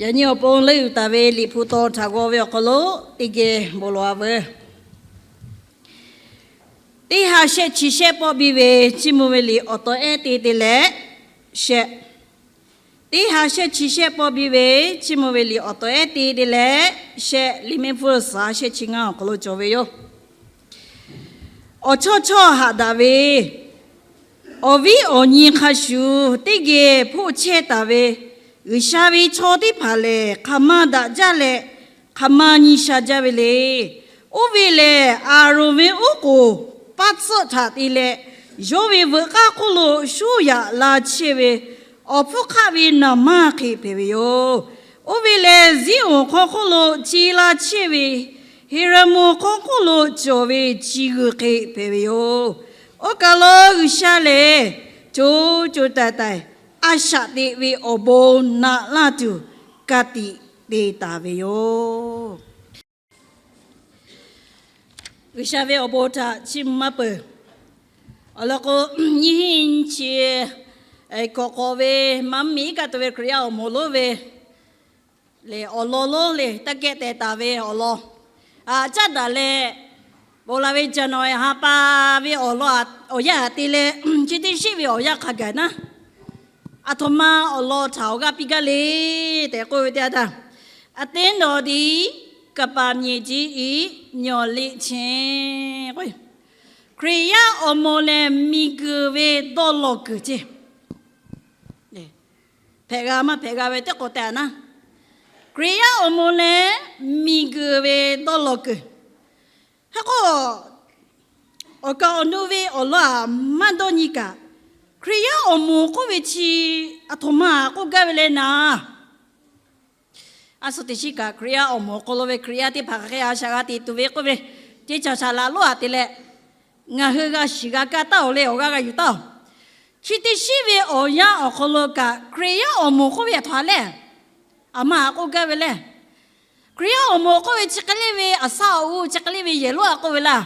Yaꞈ nyi awˬ pon leuˆ yuˬ taˍ ve Liꞈ hpu taw htaꞈ g'aw ve awˬ hk'aw lo teˇ geh bon lawˬ-a veuˬ. Teˇ ha shehˆ chi shehˆ pawˆ biˇ ve Chiˇ mvuh ve liꞈ awˬ taw ehˉ te te leh shehˆ. Teˇ ha shehˆ chi shehˆ pawˆ biˇ ve Chiˇ mvuh ve liꞈ awˬ taw ehˉ te te leh shehˆ, liꞈ mehˆ hpfuhˇ suhˍ shehˆ chi ngaˇ awˬ hk'aw lo cawˬ ve yoˬ. Awˬ chawˇ chawˇ haꞈ daꞈ ve awˬ viˉ awˬ nyi hk'a shuˍ teˇ geh hpoˆ chehˇ taˍ ve G'uiˬsha ve chaw teˇ hpaˍ lehˬ, hk'aˬ ma daꞈ jaˇ leh hk'aˬ ma nyi sha jaˇ ve le. Oˇ ve lehˬ, Aˍronˍ ve oˉ k'oˍ paˇ tcuhˆ htaꞈ te leh, yawˇ ve veuꞈ k'aˇ hk'oˆ lo shuˉ yaꞈ la chehˇ ve awˬ hpfuhˇ hk'aˆ ve naˍ manˇ hk'e hpehꞈ ve yoˬ. Oˇ ve lehˬ, Ziˉonˍ hk'aw hk'oˆ lo ce la chehˇ ve, Heˍraˍmonˍ hk'aw hk'oˆ lo cawˬ ve ci g'uiˬ hk'e hpehꞈ ve yoˬ. Oˇ kaˬ lo G'uiˬsha lehˬ, co co taiˍ taiˍ a shaꞈ teꞈ ve awˬ bon naꞈ laˇ tuˬ ka tiꞈ te taˍ ve yoˬ. G'uiˬsha ve awˬ bon htaꞈ chiˇ mvuh maˇ peuˬ. Awˬ lawn k'o, nyiˇ hinˉ nyiˇ chi kawꞈ k'awꞈ ve maˇ mvuhˇmiˬ iˉ kaˆ tuˬ ve Hkriꞈ yaˇ awˬ moˍ lonˉ ve lehˬ, awˬ lawn lonˉ lehˬ, taˇ geh teh taˍ ve awˬ lawn, a caˉ daꞈ leh, bon laˬ ve January ha pa ve awˬ lawn, awˬ yanˇ te leh, chi teˇ shinˉ ve awˬ yanˇ hk'a gaˬ naˉ, aˬ htoꞈ ma awˬ lawn htaꞈ awˬ g'aˇ piˇ gaˇ le tehꞈ k'oˆ ve teˇ yanˇ htaˇ, အသင်းတော်သည် ကပ္ပာ်မြေကြီး၏ မျှော်လင့်ခြင်း Hkriꞈ yaˇ awˬ moˍ lehˬ, miˬguiˬ ve dawˇ law kuiˬ ceˇ. Hpehꞈ g'a maˇ hpehꞈ g'a ve teˇ k'o tehꞈ naˉ, Hkriꞈ yaˇ awˬ moˍ lehˬ, miˬguiˬ ve dawˇ law kuiˬ. Hk'e k'o, awˬ kaˍ awˬ nu ve awˬ lawn aꞈ maˇ dawˇ nyi kaꞈ, Hkriꞈ yaˇ awˬ moˍ k'oˆ ve chi aˬ htoꞈ ma k'oˆ gaˇ ve le naˍ, a shu teˇ shinˉ kaꞈ Hkriꞈ yaˇ awˬ moˍ awˬ hk'aw lo ve Hkriꞈ yaˇ teˇ hpaˍ hk'aˬ hk'e a shaꞈ g'a te tuˬ ve k'oˆ ve, teˇ caˬ shaˍ laꞈ lonˉ aꞈ te leh, ngaˬ hui g'a shiˍ g'a kaˇ taˉ-oˬ le, awˬ g'aˇ g'a yuˬ taˉ-oˬ. Chi teˇ shinˉ ve awˬ yanˇ awˬ hk'aw lo kaꞈ, Hkriꞈ yaˇ awˬ moˍ k'oˆ ve aˬ htoꞈ ma lehˬ, aˬ ma k'oˆ gaˇ ve le. Hkriꞈ yaˇ awˬ moˍ k'oˆ ve chi hk'e le ve, aˬ saˉ awˬ g'uˇ chi hk'e le ve yehˬ lonˉ aꞈ k'oˆ ve laˇ.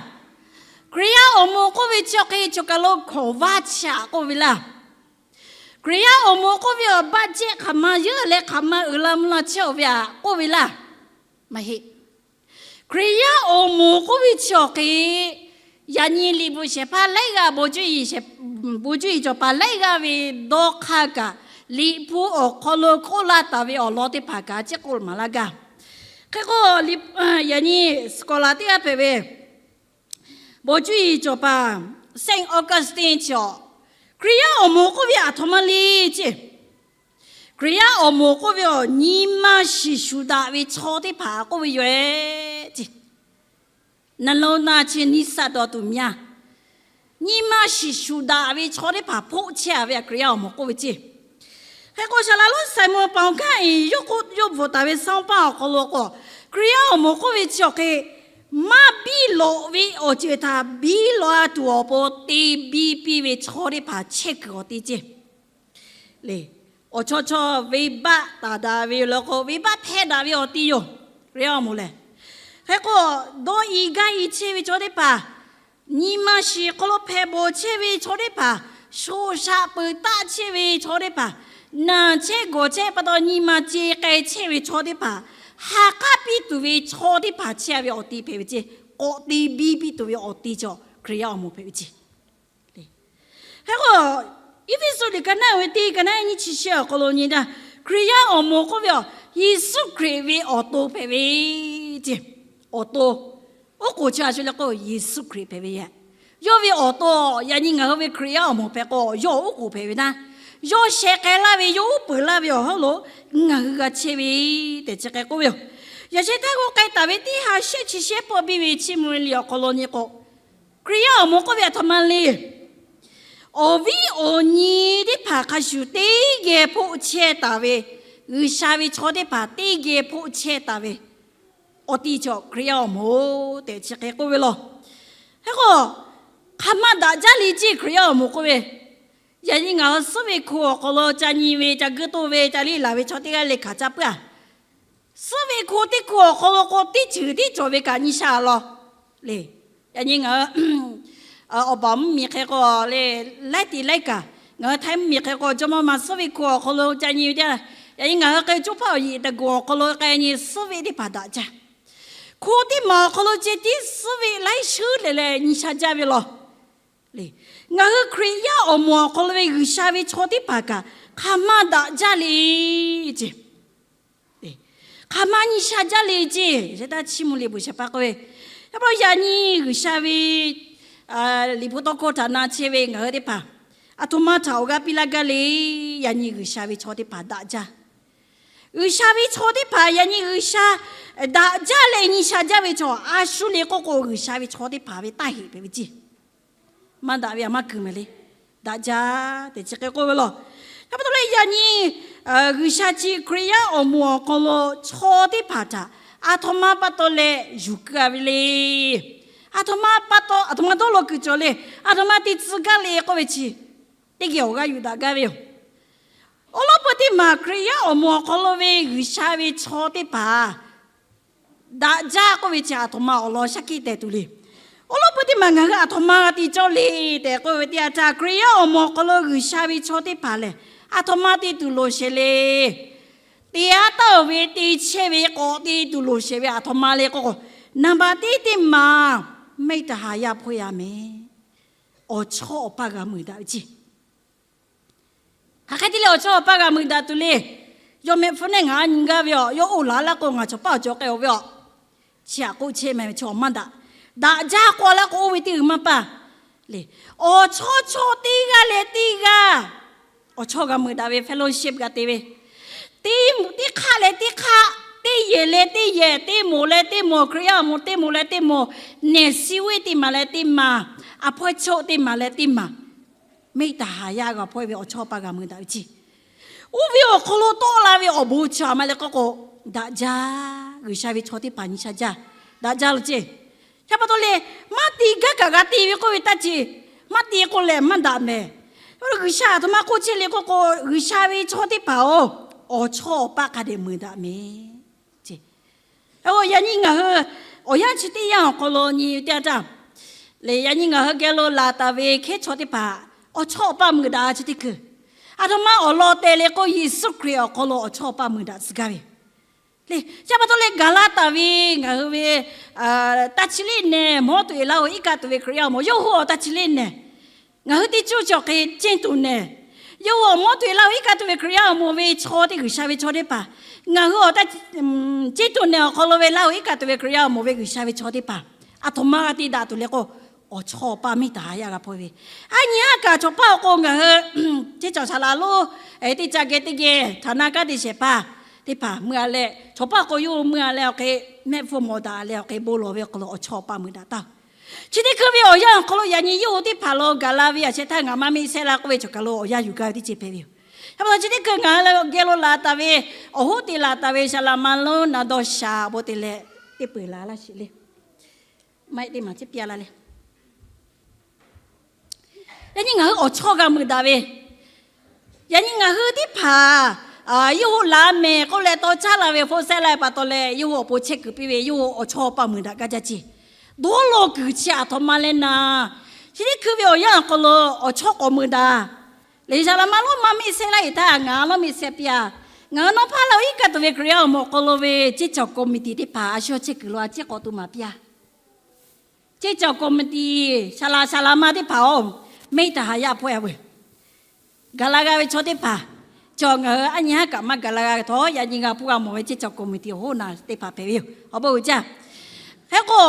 Hkriꞈ yaˇ awˬ moˍ k'oˆ ve chi awˬ hk'e choˬ kaˬ lo hkawˍ vaˇ chi aꞈ k'oˆ ve laˇ. Hkriꞈ yaˇ awˬ moˍ k'oˆ ve awˬ baˆ jehˆ hk'aˬ ma yeunˇ leh hk'aˬ ma uiˍ la mvuh la chehˇ-oˬ ve aꞈ k'oˆ ve laˇ. Maˇ heˆ. Hkriꞈ yaˇ awˬ moˍ k'oˆ ve chi awˬ hk'e, yaꞈ nyi liꞈ bvuhꞈ shehˍ hpaˇ laiˉ g'aˇ, bon juˇ iˍ cawˬ paˍ laiˉ g'aˇ ve dawˇ hk'aˇ kaꞈ, liꞈ hpu awˬ hk'aw lo k'oˆ laˇ taˍ ve awˬ lawn teˇ hpaˍ kaꞈ chi k'oˆ maˍ laˇ gaˇ. Hk'e k'o, yaꞈ nyi scholar teˇ g'aˇ hpehꞈ ve, bon juˇ iˍ cawˬ paˍ Saint Augustine chi awˬ, Hkriꞈ yaˇ awˬ moˍ k'oˆ ve aˬ htoꞈ ma le ceˇ. Hkriꞈ yaˇ awˬ moˍ k'oˆ ve awˬ, nyi ma shiˍ shuˍ daꞈ ve chaw teˇ hpaˍ k'oˆ ve yoˬ ceˇ. နှလုံးသားချင်း နီးစပ်တော်သူများ, nyi ma shiˍ shuˍ daꞈ ve chaw teˇ hpaˍ hpoˆ chehˇ-a ve aˬ Hkriꞈ yaˇ awˬ moˍ k'oˆ ve ceˇ. Hk'e k'o, saˍ laꞈ lonˉ Saˍmonˍ Paˍ awˬ kanˉ iˍ yawˇ k'oˆ yawˇ bvuhꞈ taˍ ve sanˇ paˇ awˬ hk'aw lo k'o, Hkriꞈ yaˇ awˬ moˍ k'oˆ ve chi awˬ hk'e, maˇ biˇ lawꞈ ve awˬ ceuˬ htaꞈ biˇ lawꞈ-a tuˬ awˬ pon te biˇ piˇ ve chaw teˇ hpaˍ chehˇ kuiˬ awˬ te ceˇ. Le, awˬ chawˇ chawˇ venˇbaˆ taˍ daꞈ ve yoˬ law k'o, venˇbaˆ hpehˇ daꞈ ve awˬ te yoˬ. Hkriꞈ yaˇ awˬ moˍ lehˬ, hk'e k'o, dawˇ i gaˇ i chehˇ ve chaw teˇ hpaˍ, nyi ma shiˍ hk'aw lo hpehꞈ bawˬ chehˇ ve chaw teˇ hpaˍ, sho shaꞈ peuˬ taˆ chehˇ ve chaw teˇ hpaˍ, naˬ chehˇ gawˬ chehˇ pa taw nyi ma ce k'ai chehˇ ve chaw teˇ hpaˍ, ha k'aˉ piˇ tuˬ ve chaw teˇ hpaˍ chehˇ-a ve awˬ te hpehꞈ ve ceˇ. K'awꞈ te biˇ piˇ tuˬ ve awˬ te chaw Hkriꞈ yaˇ awˬ moˍ hpehꞈ ve ceˇ. Hk'e k'o, Eˇfeˇsuꞈ liꞈ ka naˉ ve teˇ ka naˉ nyiˇ chi shehˆ awˬ hk'aw lo nyi taˇ, Hkriꞈ yaˇ awˬ moˍ k'oˆ ve awˬ, Yeˍsuˆ Hkriꞈ ve awˬ to hpehꞈ ve ceˇ. Awˬ to, oˉ k'oˍ chi a shu le k'o Yeˍsuˆ Hkriꞈ hpehꞈ ve yoˬ. Yawˇ ve awˬ to, yaꞈ nyi ngaˬ hui ve Hkriꞈ yaˇ awˬ moˍ hpehꞈ k'o, yawˇ oˉ k'oˍ hpehꞈ ve naˉ, yawˇ sheh k'ai laˇ ve, yawˇ uˉ peunˍ laˇ ve awˬ hawˉ lo ngaˬ hui g'a chehˇ ve tehꞈ chi hk'e k'oˆ ve yoˬ. Yaꞈ sheh htaˇ k'o, k'ai taˍ ve teˇ ha shehˆ chi shehˆ pawˆ biˇ ve Chiˇ mvuh ve liꞈ awˬ hk'aw lo nyi k'o, Hkriꞈ yaˇ awˬ moˍ k'oˆ ve aˬ htoꞈ ma le. Awˬ viˉ awˬ nyi teˇ hpaˍ hk'a shuˍ teˇ geh hpoˆ chehˇ taˍ ve, G'uiˬsha ve chaw teˇ hpaˍ teˇ geh hpoˆ chehˇ taˍ ve awˬ ti chaw Hkriꞈ yaˇ awˬ moˍ tehꞈ chi hk'e k'oˆ ve law. Hk'e k'o, hk'aˬ ma daꞈ jaˇ le ceˇ Hkriꞈ yaˇ awˬ moˍ k'oˆ ve. Yaꞈ nyi ngaˬ hui suhˉ ve hko awˬ hk'aw lo ca nyi ve, ca guiˇ toˆ ve, ca liˇ laˬ ve chaw teˇ g'aˇ le hkanˍ caˇ puiˉ-a. Suhˉ ve hko teˇ hko awˬ hk'aw lo k'o, teˇ ceuˬ tiˉ cawˬ ve kaꞈ nyi sha law le. Yaꞈ nyi ngaˬ hui awˬ baˬ mvuhˇmiˬ hk'e k'o le, laiˉ tiꞈ laiˉ kaꞈ, ngaˬ hui Htaiˇ mvuhˇmiˬ hk'e k'o, Jawˇmawˇ ma suhˉ ve hko awˬ hk'aw lo ca nyi ve teˇ g'aˇ Yaꞈ nyi ngaˬ hui k'ai coˇ hpaˇ awˬ yiˍ taˍ g'uˬ awˬ hk'aw lo k'ai nyi suhˉ veˆ teˇ hpaˍ daꞈ jaˇ. Hko teˇ maˬ awˬ hk'aw lo ceh tiˉ suhˉ veˆ laiˉ shuˉ leh leh nyi sha jaˇ ve law. Ngaˬ hui Hkriꞈ yaˇ awˬ moˍ awˬ hk'aw lo ve G'uiˬsha ve chaw teˇ hpaˍ kaꞈ hk'aˬ ma daꞈ jaˇ le ce. Hk'aˬ ma nyi sha jaˇ le ce. Chi taˇ chiˇ mvuh le bvuhˬ shehˍ hpaˇ k'oˆ ve, yaˇ pa yaꞈ nyi G'uiˬsha ve liꞈ hpu tawˇ hkawˇ htaꞈ na chehˇ ve ngaˬ hui teˇ hpaˍ, aˬ htoꞈ ma htaꞈ awˬ g'aˇ piˇ laˇ gaˇ le. Yaꞈ nyi G'uiˬsha ve chaw teˇ hpaˍ daꞈ jaˇ. G'uiˬsha ve chaw teˇ hpaˍ yaꞈ nyi G'uiˬsha daꞈ jaˇ leh nyi sha jaˇ ve chaw a shu le k'oˆ k'o, G'uiˬsha ve chaw teˇ hpaˍ ve taˇ heꞈ hpehꞈ ve ce. Maˇ daꞈ ve aˬ maˇ kuiˬ mehˍ le. Daꞈ jaˇ tehꞈ chi hk'e k'oˆ ve law. Yaˇ pa taw leh yaꞈ nyi G'uiˬsha chi Hkriꞈ yaˇ awˬ moˍ awˬ hk'aw lo chaw teˇ hpaˍ htaꞈ aˬ htoꞈ ma pa taw leh yuˬ keu a ve le. Aˬ htoꞈ ma pa taw, aˬ htoꞈ ma dawˇ law kuiˬ cawˬ le. Aˬ htoꞈ ma te tcuh gaˇ le k'oˆ ve chi, teˇ geh awˬ g'aˇ yuˬ daꞈ gaˇ ve yoˬ. Awˬ lawn peu teˇ maˬ Hkriꞈ yaˇ awˬ moˍ awˬ hk'aw lo ve G'uiˬsha ve chaw teˇ hpaˍ daꞈ jaˇ k'oˆ ve chi aˬ htoꞈ ma awˬ lawn shaˉ hkiˆ teh tuˬ le. Awˬ lawn peu teˇ maˬ ngaˬ hui aˬ htoꞈ ma g'a te cawˇ le tehꞈ k'oˆ ve teˇ yanˇ htaˇ, Hkriꞈ yaˇ awˬ moˍ awˬ hk'aw lo G'uiˬsha ve chaw teˇ hpaˍ lehˬ, aˬ htoꞈ ma te tuˬ loˍ shehˍ le. Te a taˇ ve te chehˇ ve k'awꞈ te tuˬ loˍ shehˍ ve aˬ htoꞈ ma le k'oˆ k'o, naˍ baˍ teˇ teˇ maˬ မေတ္တာ ha yaˇ hpawˇ yaˇ mehˍ. Awˬ chawˇ awˬ paˇ g'a meuˍ daꞈ ve ce. Hk'aˬ hk'e te leh awˬ chawˇ awˬ paˇ g'a meuˍ daꞈ tuˬ le. Yawˇ mehˆ hpfuhˇ nehˆ ngaˬ a nyi gaˇ ve aˬ, yawˇ oˇ laˬ laˇ k'o ngaˬ chaw paˇ awˬ cawˬ k'ai-oˬ ve aˬ. Chi aꞈ k'oˆ chehˇ mehˍ ve chaw maˇ daꞈ. Daꞈ jaˇ k'o laˇ k'o oˇ ve teˇ g'uiˬ maˇ paˇ le. Awˬ chawˇ chawˇ teˇ g'aˇ leh teˇ g'aˇ awˬ chawˇ g'a meuˍ daꞈ ve fellowship g'a te ve, teˇ hk'aˆ leh teˇ hk'aˆ, teˇ yehˬ leh teˇ yehˬ, teˇ moˍ leh teˇ moˍ, Hkriꞈ yaˇ awˬ moˍ teˇ moˍ leh teˇ moˍ, nehˬ siˇ veˆ teˇ maˬ leh teˇ maˬ, aˬ hpawehˇ chawˇ teˇ maˬ leh teˇ maˬ, မေတ္တာ ha yaˇ g'a hpawehˇ ve awˬ chawˇ awˬ paˇ g'a meuˍ daꞈ ve ce. Oˇ ve awˬ hk'aw lo tawˆ la ve awˬ bon chi aˬ ma leh k'oˆ k'o, daꞈ jaˇ. G'uiˬsha ve chaw teˇ hpaˍ nyi sha jaˇ, daꞈ jaˇ lo ce. Chi pa taw leh, maˇ te gaˇ kaꞈ g'a te ve k'oˆ ve taˇ ce. Maˇ te k'o lehˬ maˇ daꞈ mehˍ. G'uiˬsha aˬ htoꞈ ma k'oˆ chehˇ le k'oˆ k'o, G'uiˬsha ve chaw teˇ hpaˍ-oˬ, awˬ chawˇ awˬ paˇ hk'a dehꞈ meuˍ daꞈ mehˍ. Yaꞈ nyi ngaˬ hui awˬ yanˇ chi teˇ yanˇ awˬ hk'aw lo nyi teˇ yanˇ htaˇ, lehˬ yaꞈ nyi ngaˬ hui geh lo laˬ taˍ ve hkehˉ chaw teˇ hpaˍ awˬ chawˇ awˬ paˇ meuˍ daꞈ chi teˇ hkui, aˬ htoꞈ ma awˬ lawn teh le k'o, Yeˍsuˆ Hkriꞈ awˬ hk'aw lo awˬ chawˇ awˬ paˇ meuˍ daꞈ tcuh gaˇ ve le. Chi pa taw leh gaˬ la taˍ ve ngaˬ hui ve taˇ chi leˇ nehˬ mawˉ tuꞈ e laˇ-oˬ iˉ kaˆ tuˬ ve Hkriꞈ yaˇ awˬ moˍ, yawˇ hui awˬ taˇ chi leˇ nehˬ, ngaˬ hui teˇ cuˇ cawˬ hk'e ceˇ tuˬ nehˬ, yawˇ hui awˬ mawˉ tuꞈ e laˇ-oˬ iˉ kaˆ tuˬ ve Hkriꞈ yaˇ awˬ moˍ ve chaw teˇ G'uiˬsha ve chaw teˇ hpaˍ, ngaˬ hui awˬ taˇ ceˇ tuˬ nehˬ awˬ hk'aw lo ve laˇ-oˬ iˉ kaˆ tuˬ ve Hkriꞈ yaˇ awˬ moˍ ve G'uiˬsha ve chaw teˇ hpaˍ, aˬ htoꞈ ma g'a te daꞈ tuˬ le k'o, awˬ chawˇ awˬ paˇ မေတ္တာ ha yaˇ g'a hpawehˇ ve. A nyi haˉ kaꞈ chaw paˇ awˬ k'o ngaˬ hui ceˇ cawˬ saˍ laꞈ lonˉ teˇ ca geh teˇ geh htaˍ na kanˉ te shehˍ hpaˇ teˇ hpaˍ meuˇ a leh, chaw paˇ awˬ k'o yawˇ hui meuˇ a leh awˬ hk'e mehˆ hpfuhˇ mawˬ daꞈ leh awˬ hk'e bon lawˬ ve awˬ hk'aw lo awˬ chawˇ awˬ paˇ meuˍ daꞈ taˇ-oˬ. Chi teˇ hkui ve awˬ yanˇ awˬ hk'aw lo yaꞈ nyi yawˇ hui teˇ hpaˍ lo gaˬ la ve yaꞈ sheh htaˇ ngaˬ maˇ miˆ sehˉ laˇ k'oˆ ve chaw kaˬ lo awˬ yanˇ yuˬ gaˇ ve teˇ ceuˬ hpehꞈ ve yoˬ. Chi pa taw chi teˇ hkui ngaˬ hui geh lo laˬ taˍ ve, awˬ hoˉ te laˬ taˍ ve saˍ laꞈ ma lonˉ na dawˇ sha awˬ bon te leh teˇ peu eˬ la laˇ sheˍ le. Maˇ heˆ teˇ maˬ ciˉ piˇ a laˇ le. Yaꞈ nyi ngaˬ hui awˬ chawˇ g'a meuˍ daꞈ ve, yaꞈ nyi ngaˬ hui teˇ hpaˍ yawˇ hui laˬ mehˍ k'oˆ leh tawˇ caˉ la ve hpfuhˇ sehˉ laˇ ve pa taw leh yawˇ hui awˬ pon chehˇ kuiˬ piˇ ve, yawˇ hui awˬ chawˇ awˬ paˇ meuˍ daꞈ gaˇ jaˇ ce. Dawˇ law kuiˬ chi aˬ htoꞈ ma leh naˍ, chi teˇ hkui ve awˬ yanˇ awˬ hk'aw lo awˬ chawˇ k'awꞈ meuˍ daꞈ. Lehˬ saˍ laꞈ ma lonˉ maˇ miˆ sehˉ laˇ eˬ htaˇ ngaˬ a lonˉ miˆ sehˉ piˇ a. Ngaˬ hui nawˉ hpaˇ laˇ-oˬ iˉ kaˆ tuˬ ve Hkriꞈ yaˇ awˬ moˍ awˬ hk'aw lo ve ceˇ cawˬ คอมมิวนิตี้ teˇ hpaˍ a shu chehˇ kuiˬ lo a ciˉ k'awꞈ to maˍ piˇ a. Ceˇ cawˬ คอมมิวนิตี้ saˍ laꞈ saˍ laꞈ ma teˇ hpaˍ-oˬ, မေတ္တာ ha yaˇ hpawehˇ a veuˬ. Gaˬ la g'a ve chaw teˇ hpaˍ, cawˬ ngaˬ hui a nyi haˉ kaꞈ maˇ gaˬ la g'a ve htawˇ, yaꞈ nyi g'a hpuˇ g'a mawˬ ve ceˇ cawˬ คอมมิวนิตี้ awˬ hoˉ naˬ teˇ hpaˍ hpehꞈ ve yoˬ. Awˬ bon uiˍ jaˇ. Hk'e k'o,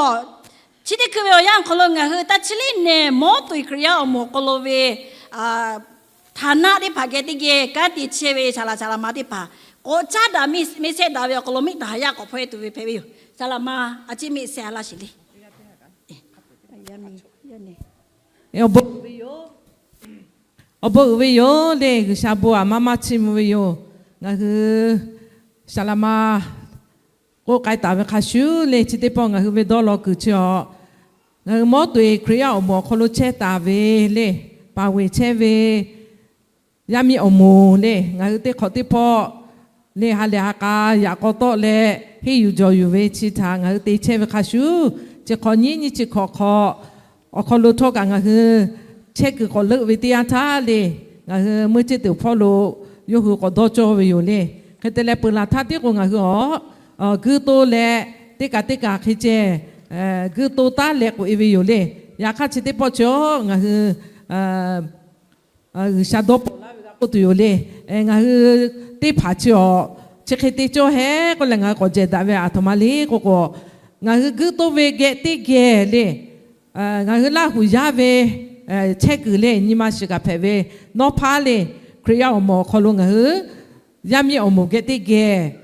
chi teˇ hkui ve awˬ yanˇ awˬ hk'aw lo ngaˬ hui taˇ chi leˇ nehˬ mawˉ tuꞈ e Hkriꞈ yaˇ awˬ moˍ awˬ hk'aw lo ve htaˍ naˆ teˇ hpaˍ geh teˇ geh kanˉ te chehˇ ve saˍ laꞈ saˍ laꞈ ma teˇ hpaˍ k'awꞈ caˉ daꞈ miˆ sehˆ daꞈ ve awˬ hk'aw lo မေတ္တာ ha yaˇ k'awꞈ hpawehˇ tuˬ ve hpehꞈ ve yoˬ. Saˍ laꞈ ma a ciˉ miˆ sehˉ a laˇ sheˍ le. Awˬ bon uiˍ ve yoˬ le, G'uiˬsha bon aˬ maˇ maˇ chiˇ mvuh ve yoˬ. Ngaˬ hui saˍ laꞈ ma k'oˆ k'ai taˍ ve hk'a shuˍ le, chi teˇ pawˆ ngaˬ hui ve dawˇ law kuiˬ chi awˬ, ngaˬ hui mawˉ tuꞈ e Hkriꞈ yaˇ awˬ moˍ awˬ hk'aw lo chehˇ taˍ ve le, paˍ ve chehˇ ve yaˇ miˇ awˬ moˍ le, ngaˬ hui teˇ hk'awꞈ teˇ pawˆ le ha lehˬ ha k'a yaꞈ k'aw tawˆ leh henˇ yuˬ jawˬ yuˬ ve chi htaꞈ ngaˬ hui te chehˇ ve hk'a shuˍ, chi hk'awꞈ nyiˉ nyiˇ chi hk'awꞈ hk'aw awˬ hk'aw lo htawˇ kaꞈ ngaˬ hui chehˇ kuiˬ k'awꞈ leuˆ ve teˇ yanˇ htaˇ le, ngaˬ hui meuˇ ceˇ teꞈ hpawˇ lo yawˇ hui k'awꞈ dawˇ cawˇ ve yoˬ le. Hk'e te leh peuˬ laˬ htaˇ tiˉ k'o ngaˬ hui awˬ guiˇ to leh teˇ kaꞈ teˇ kaꞈ hk'e ceh guiˇ to taˉ leh k'oꞈ e ve yoˬ le. Yaꞈ hk'aˇ chi teˇ pawˆ chi ngaˬ hui G'uiˬsha dawˇ pawnˍ laˇ ve g'a k'oˆ tuˬ yoˬ le. Ngaˬ hui teˇ hpaˍ chi awˬ chi hk'e te cawˇ hehˉ k'oˆ leh ngaˬ hui k'awꞈ jehˬ daꞈ ve aˬ htoꞈ ma le k'o k'o, ngaˬ hui guiˇ to ve geh teˇ geh le, ngaˬ hui Laˇ huˍ yaˇ ve chehˇ kuiˬ le nyi ma shiˍ kaꞈ hpehꞈ ve nawˉ hpaˇ le, Hkriꞈ yaˇ awˬ moˍ awˬ hk'aw lo ngaˬ hui yaˇ miˇ awˬ moˍ geh teˇ geh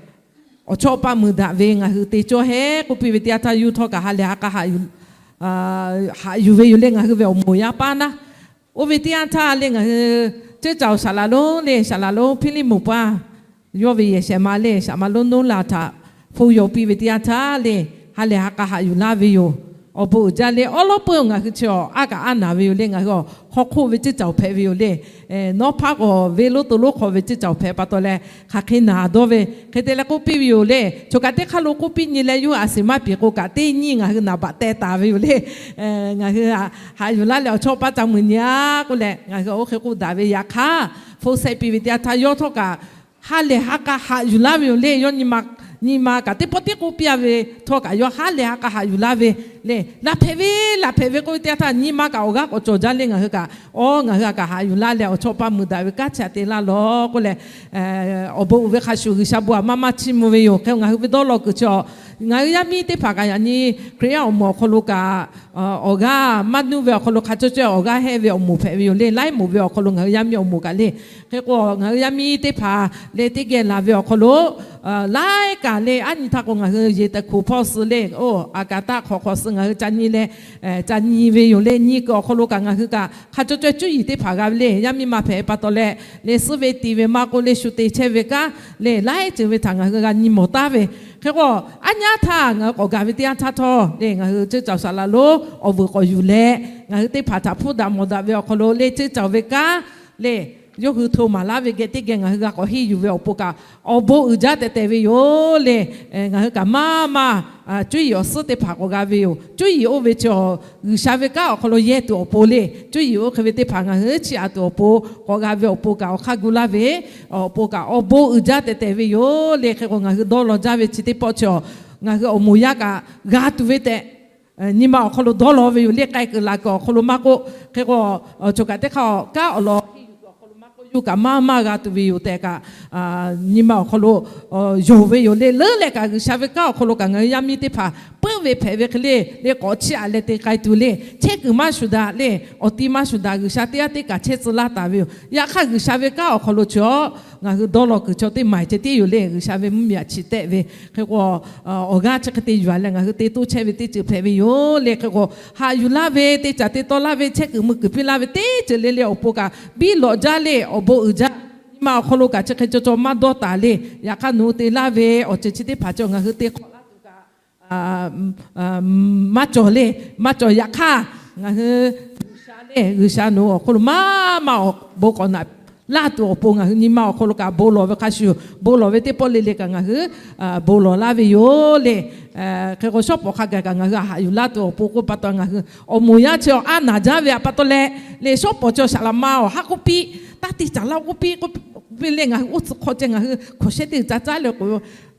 awˬ chawˇ paˆ mui daꞈ ve ngaˬ hui te cawˇ hehˉ k'oˆ piˇ ve teˇ yanˇ htaˇ, yawˇ hui htawˇ kaꞈ ha lehˬ ha k'a haꞈ yuˬ ve yoˬ le. Ngaˬ hui ve awˬ moˍ yaˇ paˉ naˉ oˇ ve teˇ yanˇ htaˇ le, ngaˬ hui ceuˇ caoˬ saˍ laˍ lonˉ le, saˍ laˍ lonˉ Hpiˇliˇmonˍ paˇ yawˇ ve yehˬ shehˍ ma le, saˍ ma lonˉ Noˉlaˬ htaꞈ hpu yaw piˇ ve teˇ yanˇ htaˇ le, ha lehˬ ha k'a haꞈ yuˬ laˇ ve yoˬ. Awˬ bon uiˍ jaˇ le. Awˉ lawˉ peuˬ ngaˬ hui chi awˬ aˉ kaꞈ aˉ naˍ ve yoˬ le. Ngaˬ hui awˬ hk'aw hk'oˆ ve ceuˇ caoˬ hpehꞈ ve yoˬ le. Nawˉ hpaˇ k'o venˇ lonˉ to lonˉ hk'aw ve ceuˇ caoˬ hpehꞈ pa taw leh, hk'aˬ hk'e naˍ dawˇ ve hk'e te leh k'oˆ piˇ ve yoˬ le. Choˬ kaꞈ teˇ hk'aˇ lo k'oˆ piˇ nyi leh yawˇ hui a shiˍ maˇ piˍ k'o kaꞈ, teˇ nyi ngaˬ hui naˍ baꞈ teh taˍ ve yoˬ le. Ngaˬ hui haꞈ yuˬ laˇ leh awˬ chawˇ paˆ ca mui nyi a k'oˆ leh, ngaˬ hui oˇ hk'e k'oˆ daꞈ ve. Yaꞈ hk'aˇ, hpu sehˆ piˇ ve teˇ yanˇ htaˇ yawˇ htawˇ kaꞈ ha lehˬ ha k'a haꞈ yuˬ laˇ ve yoˬ le. Yawˇ nyi ma kaꞈ teˇ pawˆ tiˉ k'oˆ piˇ a ve htawˇ kaꞈ yawˇ ha lehˬ ha k'a haꞈ yuˬ laˇ ve le. Laˬ hpehꞈ ve, laˬ hpehꞈ ve k'oˆ ve teˇ yanˇ htaˇ nyi ma kaꞈ awˬ g'aˇ k'awꞈ cawˬ jaˇ le. Ngaˬ hui kaꞈ, aˬ, ngaˬ hui a kaꞈ haꞈ yuˬ laˇ leh awˬ chawˇ paˆ mui daꞈ ve kanˉ chi aꞈ te laˇ lawˬ k'oˆ leh, awˬ bon uiˍ ve hk'a shuˍ G'uiˬsha bon aˬ maˇ maˇ chiˇ mvuh ve yoˬ. Hk'e ngaˬ hui ve dawˇ law kuiˬ chi, ngaˬ hui yaˇ miˇ teˇ hpaˍ kaꞈ yaꞈ nyi Hkriꞈ yaˇ awˬ moˍ awˬ hk'aw lo kaꞈ awˬ g'aˇ maˇ nuˇ ve awˬ hk'aw lo hk'a cawˇ cawˇ awˬ g'aˇ heˆ ve awˬ moˍ hpehꞈ ve yoˬ le. Laiˉ moˍ ve awˬ hk'aw lo ngaˬ hui yaˇ miˇ awˬ moˍ kaꞈ le. Hk'e k'o ngaˬ hui yaˇ miˇ teˇ hpaˍ le teˇ geh laˬ ve awˬ hk'aw lo laiˉ kaꞈ le, aˉ nyi htaˇ k'o ngaˬ hui yeˬ tehˬ hkoˍ hpawˇ suh le, oˇ aꞈ kaˍ taˆ hk'awꞈ hk'awꞈ suh ngaˬ hui ca nyi leh, ca nyi ve yoˬ le. Nyi kuiˬ awˬ hk'aw lo kaꞈ ngaˬ hui kaꞈ hk'a cawˇ cawˇ cuˇ yiˍ teˇ hpaˍ g'a ve le. Yaˇ miˇ ma hpehꞈ pa taw leh, le suhˉ ve tiˍ ve maˇ k'oˆ le shu te chehˇ ve kanˉ le, laiˉ ceuˬ ve htaꞈ ngaˬ hui g'a nyi mawˬ taˉ ve. Hk'e k'o, aˉ nyi aˉ htaˇ ngaˬ hui k'awꞈ gaˬ ve teˇ yanˇ htaˇ htawˇ le, ngaˬ hui ceuˇ caoˬ saˍ laˍ lonˉ awˬ vuiˬ k'awꞈ yuˬ leh, ngaˬ hui teˇ hpaˍ htaꞈ hpuˇ daꞈ mawˬ daꞈ ve awˬ hk'aw lo le, ceuˇ caoˬ ve kanˉ le, yawˇ hui hto maˍ laˇ ve geh teˇ geh ngaˬ hui g'a k'awꞈ henˇ yuˬ ve awˬ pon kaꞈ awˬ bon uiˍ jaˇ tehꞈ tehꞈ ve yoˬ le. Ngaˬ hui kaꞈ maˇ maˇ cuˇ yiˍ awˬ suhˉ teˇ hpaˍ k'awꞈ g'a ve yoˬ. Cuˇ yiˍ oˇ ve chi G'uiˬsha ve kanˉ awˬ hk'aw lo yehˇ tuˬ awˬ pon le. Cuˇ yiˍ oˇ hk'e ve teˇ hpaˍ ngaˬ hui chiˇ aꞈ tuˬ awˬ pon k'awꞈ g'a ve awˬ pon kaꞈ awˬ hk'aˇ gu laˇ ve awˬ pon kaꞈ awˬ bon uiˍ jaˇ tehꞈ tehꞈ ve yoˬ le. Hk'e k'o ngaˬ hui dawˇ law jaˇ ve chi teˇ pawˆ chi, ngaˬ hui awˬ moˍ yaˇ kaꞈ g'a tuˬ ve tehꞈ nyi ma awˬ hk'aw lo dawˇ law ve yoˬ le. K'ai kuiˬ laˬ kuiˬ awˬ hk'aw lo maˇ k'oˆ, hk'e k'o, choˬ kaꞈ teˇ hk'aˇ kanˉ awˬ lawn awˬ hk'aw lo maˇ k'oˆ, yawˇ kaꞈ maˇ maˇ g'a tuˬ ve yoˬ tehꞈ kaꞈ, nyi ma awˬ hk'aw lo yonˍ ve yoˬ le. Leuˉ leh kaꞈ G'uiˬsha ve kanˉ awˬ hk'aw lo kaꞈ ngaˬ hui yaˇ miˇ teˇ hpaˍ peuˆ ve hpehꞈ ve hk'e le le, k'awꞈ chiˇ aꞈ leh te k'ai tuˬ le. Chehˇ kuiˬ maˇ shuˍ daꞈ le, awˬ ti maˇ shuˍ daꞈ, G'uiˬsha teˇ g'aˇ teˇ kaꞈ chehˇ tcuh laˇ taˍ ve yoˬ. Yaꞈ hk'aˇ G'uiˬsha ve kanˉ awˬ hk'aw lo chi, ngaˬ hui dawˇ law kuiˬ chaw teˇ maˬ ceh tiˉ yoˬ le. G'uiˬsha ve mvuhˇmiˬ aꞈ chi tehˆ ve hk'e k'o, awˬ g'aˇ chi hk'e te yuˬ a leh ngaˬ hui te toˇ chehˇ ve teˇ ceuˬ hpehꞈ ve yoˬ le. Hk'e k'o, haꞈ yuˬ laˇ ve, te caˍ te tawˇ laˇ ve, chehˇ kuiˬ mui kuiˬ piˇ laˇ ve teˇ ceuˬ le le awˬ pon kaꞈ biˇ lawꞈ jaˇ le. Awˬ bon uiˍ jaˇ. Nyi ma awˬ hk'aw lo kaꞈ chi hk'e caw caw maˇ dawˇ taˍ le. Yaꞈ hk'aˇ nawˬ hui te laˇ ve awˬ ceuˬ chi teˇ hpaˍ cawˬ ngaˬ hui te hk'awꞈ laˇ tuˬ kaꞈ maˇ cawˬ le. Maˇ cawˬ. Yaꞈ hk'aˇ ngaˬ hui G'uiˬsha le, G'uiˬsha nawˬ hui awˬ hk'aw lo maˇ maˇ awˬ bon k'awꞈ naꞈ laˇ tuˬ awˬ pon ngaˬ hui nyi ma awˬ hk'aw lo kaꞈ bon lawˬ ve hk'a shuˍ, bon lawˬ ve teˇ pawˆ le le kaꞈ ngaˬ hui bon lawˬ laˇ ve yoˬ le. Hk'e k'o shawˉ pawˍ hk'a gaˬ kaꞈ ngaˬ hui haꞈ yuˬ laˇ tuˬ awˬ pon k'oˆ pa taw ngaˬ hui awˬ moˍ yaˇ chi aˉ naˍ jaˇ ve aꞈ pa taw leh, le shawˉ pawˍ chi awˬ shaˍ laꞈ ma awˬ haˉ k'oˆ piˇ, taˇ te caˍ laˇ k'oˆ piˇ k'oˆ piˇ le. Ngaˬ hui oˇ tcuh hk'aw ceh ngaˬ hui hkawꞈ shehˉ teˇ g'uiˬ ca caˉ leh k'o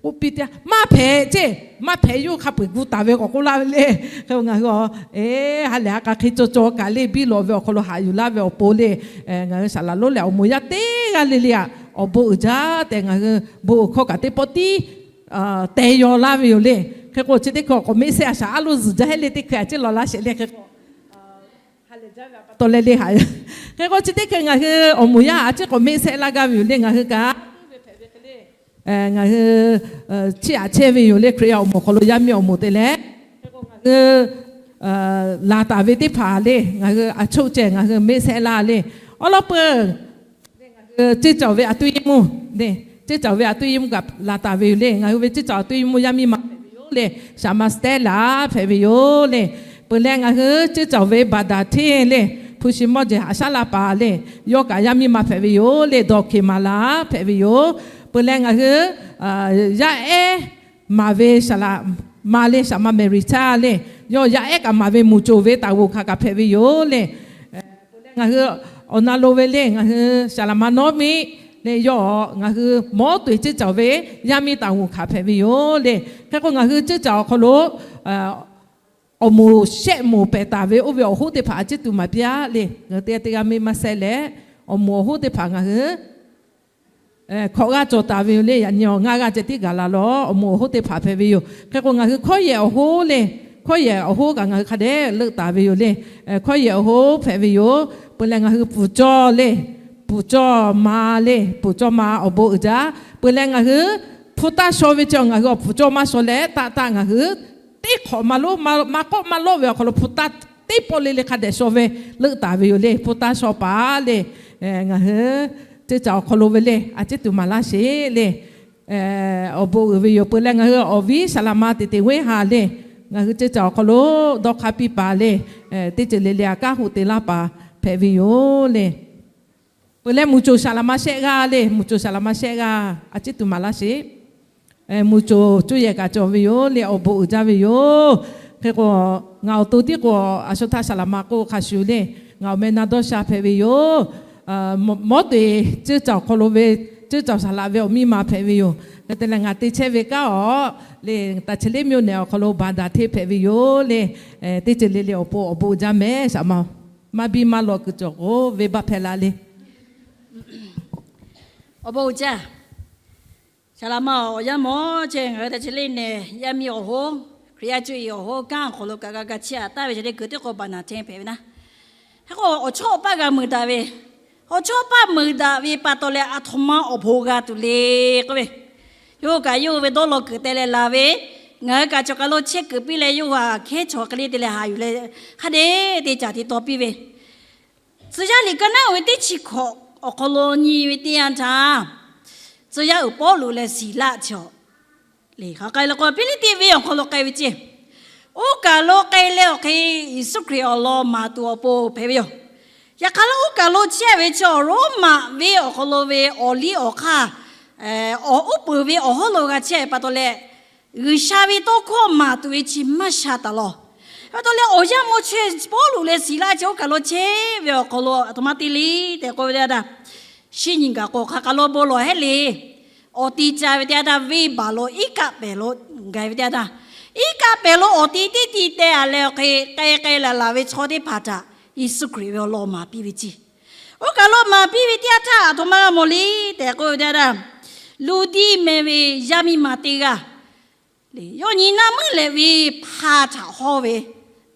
k'oˆ piˇ teˇ maˇ hpehꞈ ceˇ, maˇ hpehꞈ yawˇ hk'a peu-eˬ gu taˍ ve k'awꞈ k'oˆ laˇ ve le. Hk'e ngaˬ hui a, e, ha lehˬ ha k'a hk'e caw caw kaꞈ le biˇ lawꞈ ve awˬ hk'aw lo haꞈ yuˬ laˇ ve awˬ pon le, ngaˬ hui shaˍ laꞈ lonˉ leh awˬ moˍ yaˇ teˇ g'aˇ le le aꞈ awˬ bon uiˍ jaˇ tehꞈ ngaˬ hui bon uiˍ hkawˇ kaꞈ teˇ pawˆ tiˉ teh yaw laˇ ve yoˬ le. Hk'e k'o chi teˇ hkui k'awꞈ meˆ sehˆ a shaˍ aˉ lo zuhˬ jaˇ heˆ le teˇ hkui a ciˉ lawˬ laˇ shehˍ le. Hk'e k'o ha lehˬ jaˇ ve aꞈ pa taw leh le haꞈ. Hk'e k'o chi teˇ hkui ngaˬ hui awˬ moˍ yaˇ a ciˉ k'awꞈ meˆ sehˆ laˇ gaˇ ve yoˬ le. Ngaˬ hui kaꞈ ngaˬ hui chiˇ aꞈ chehˇ ve yoˬ le. Hkriꞈ yaˇ awˬ moˍ awˬ hk'aw lo yaˇ miˇ awˬ moˍ te leh, hk'e k'o ngaˬ hui laˬ taˍ ve teˇ hpaˍ le, ngaˬ hui a choˆ ceh ngaˬ hui meˆ sehˆ laˇ le. Awˉ lawˉ peuˬ ngaˬ hui ceˇ caoˬ ve a tuˇ yeˇ mvuhˇ le, ceˇ caoˬ ve a tuˇ yeˇ mvuhˇ kaꞈ laˬ taˍ ve yoˬ le. Ngaˬ hui ve ceˇ caoˬ a tuˇ yeˇ mvuhˇ yaˇ miˇ ma hpehꞈ ve yoˬ le, shaˍ ma Stella hpehꞈ ve yoˬ le. Peuˬ leh ngaˬ hui ceˇ caoˬ ve baˬ daˍ hteˇ le, hpu shi mawˇ jehˬ haꞈ shaˉ la paˍ le, yawˇ kaꞈ yaˇ miˇ ma hpehꞈ ve yoˬ le. Dawˬ hkeˬ maˍ laˬ hpehꞈ ve yoˬ. Peuˬ leh ngaˬ hui yaˇ ehˉ maˍ ve shaˍ laꞈ ma le, shaˍ ma Mehˍriˍ caˇ le, yawˇ yaˇ ehˉ kaꞈ maˍ ve muˬ coˬ ve taˍ g'oˬ hkanˍ kaꞈ hpehꞈ ve yoˬ le. Peuˬ leh ngaˬ hui awˬ na lo ve le, ngaˬ hui shaˍ laꞈ ma Nawˉmiˆ le, yawˇ ngaˬ hui mawˉ to eˬ ceuˇ cawˬ ve yaˇ miˇ taˍ g'uˬ hkanˍ hpehꞈ ve yoˬ le. Hk'e k'o, ngaˬ hui ceuˇ cawˬ awˬ hk'aw lo awˬ moˍ shehˆ moˍ pehˬ taˍ ve oˇ ve awˬ hoˉ teˇ hpaˍ a ciˉ tuˬ maˍ piˇ-aˆ le. Ngaˬ hui teˇ g'aˇ teˇ g'aˇ miˇ maˇ sehˆ leh, awˬ moˍ awˬ hoˉ teˇ hpaˍ ngaˬ hui hkawꞈ g'aˇ cawˬ taˍ ve yoˬ le. Yaꞈ nyi awˬ ngaˇ g'aˇ ceh tiˉ gaˬ la lawˬ, awˬ moˍ awˬ hoˉ teˇ hpaˍ hpehꞈ ve yoˬ. Hk'e k'o, ngaˬ hui hkawˇ yehˬ awˬ hoˉ le, hkawˇ yehˬ awˬ hoˉ kaꞈ ngaˬ hui hk'a dehꞈ leuˆ taˍ ve yoˬ le. Hkawˇ yehˬ awˬ hoˉ hpehꞈ ve yoˬ. Peuˬ leh ngaˬ hui puˍ cawˇ le, puˍ cawˇ ma le, puˍ cawˇ ma awˬ bon uiˍ jaˇ. Peuˬ leh ngaˬ hui hpu taˇ shaw ve chi ngaˬ hui awˬ puˍ cawˇ maˇ shaw leh, taˆ taˆ ngaˬ hui teˇ hk'awꞈ maˇ lonˉ, maˇ k'awˆ maˇ lawˆ ve awˬ hk'aw lo hpu taˇ teˇ pawˆ le le hk'a dehꞈ shaw ve leuˆ taˍ ve yoˬ le. Hpu taˇ shaw paˍ le, ngaˬ hui ceuˇ cawˬ awˬ hk'aw lo ve le, a ciˉ tuˬ maˍ laˇ sheˍ le. Awˬ bon uiˍ ve yoˬ. Peuˬ leh ngaˬ hui awˬ viˉ Saˍ laꞈ ma teꞈ teꞈ venˇ ha le, ngaˬ hui ceuˇ cawˬ awˬ hk'aw lo dawˇ hk'aˇ piˇ paˍ le, teˇ ceuˬ le le aꞈ kanˉ hoꞈ te laˇ paˍ hpehꞈ ve yoˬ le. Peuˬ leh muˬ coˬ Saˍ laꞈ ma shehˆ g'aˇ le, muˬ coˬ Saˍ laꞈ ma shehˆ g'aˇ a ciˉ tuˬ maˍ laˇ sheˍ. Muˬ coˬ cuˇ yehˬ kaꞈ cawˬ ve yoˬ le, awˬ bon uiˍ jaˇ ve yoˬ. Hk'e k'o, ngaˬ awˬ to tiˉ k'o, a shu htaˇ Saˍ laꞈ ma k'oˆ hk'a shuˍ le, ngaˬ awˬ meh na dawˇ sha hpehꞈ ve yoˬ. Mawˉ to eˬ ceuˇ cawˬ awˬ hk'aw lo ve, ceuˇ cawˬ Saˍ laꞈ ve awˬ miˇ ma hpehꞈ ve yoˬ. Hk'e te leh ngaˬ te chehˇ ve kanˉ awˬ le, ตาเฉลี่ย မြို့နယ် awˬ hk'aw lo บางดาเทพ hpehꞈ ve yoˬ le. Teˇ ceuˬ le le awˬ pon awˬ bon uiˍ jaˇ mehˍ. Saˍ laꞈ ma maˇ biˇ maˇ lawꞈ kuiˬ cawˬ k'o, venˇ baˆ hpehꞈ la le. Awˬ bon uiˍ jaˇ. Saˍ laꞈ ma awˬ yanˇ mawˬ chehˇ ngaˬ hui ตาเฉลี่ย ne yaˇ miˇ awˬ hoˉ, Hkriꞈ yaˇ cuˇ yiˍ awˬ hoˉ kanˉ awˬ hk'aw lo kaꞈ g'a g'a chehˇ-a taˍ ve chi le kuiˬ teˇ k'o บางดาเทพ hpehꞈ ve naˉ. Hk'e k'o, awˬ chawˇ awˬ paˇ g'a meuˍ daꞈ ve, awˬ chawˇ paˇ meuˍ daꞈ ve pa taw leh, aˬ htoꞈ ma awˬ bon g'a tuˬ le k'oˆ ve, yawˇ kaꞈ yawˇ ve dawˇ law kuiˬ te leh laˬ ve, ngaˬ hui kaꞈ cawˬ kaˬ lo chehˇ kuiˬ piˇ leh, yawˇ g'a hkehˉ chaw hk'e le te leh haꞈ yuˬ leh, hk'a dehꞈ te caˍ te taw piˇ ve, Tcuh yaˇ liꞈ ka naˉ uiˍ ve teˇ chi hkawꞈ awˬ hk'aw lo nyi ve teˇ yanˇ htaˇ, tcuh yaˇ uiˍ Pawˇluꞈ leh Siˍlaˆ chi le, hk'aˬ k'ai le k'o, Hpiˇliˇpiˆ venˇ awˬ hk'aw lo k'ai ve ceˇ. Oˇ kaˬ lo k'ai leh awˬ hk'e Yeˍsuˆ Hkriꞈ awˬ lawn maˍ tuˬ awˬ pon hpehꞈ ve yoˬ. Yaꞈ hk'aˇ lo oˇ kaˬ lo chehˇ ve chaw Roˉmaꞈ venˇ awˬ hk'aw lo ve awˬ liˇ awˬ hk'aˇ, awˬ uˉ peunˍ ve awˬ hawˉ lo g'a chehˇ ve pa taw leh, G'uiˬsha ve tawˇ hkawˇ maˍ tuˬ ve chi maˇ sha taˍ lawˬ. Pa taw leh awˬ yanˇ mawˬ chehˇ Pawˇluꞈ leh Siˍlaˆ chi oˇ kaˬ lo chehˇ ve awˬ hk'aw lo aˬ htoꞈ ma te le tehꞈ k'oˆ ve teˇ yanˇ htaˇ, shinˉ nyi gaˬ k'o hk'aˬ kaˬ lo bon lawˬ hehˉ le. Awˬ ti ca ve teˇ yanˇ htaˇ, venˇbaˬ lo iˉ kaˆ pehˍ lo gaˬ ve teˇ yanˇ htaˇ, iˉ kaˆ pehˍ lo awˬ ti teˇ ti teh-a leh awˬ hk'e k'ai k'ai laˬ laˬ ve chaw teˇ hpaˍ htaꞈ Yeˍsuˆ Hkriꞈ ve awˬ lawn maˍ piˇ ve ceˇ. Oˇ kaˬ lo maˍ piˇ ve teˇ yanˇ htaˇ aˬ htoꞈ ma g'a mawˬ le tehꞈ k'oˆ ve teˇ yanˇ htaˇ, Luˇdiˆ meh ve yaˇ miˇ ma teˇ g'aˇ le, yawˇ nyi naˆ meuˉ leh ve hpa htaꞈ hawˇ ve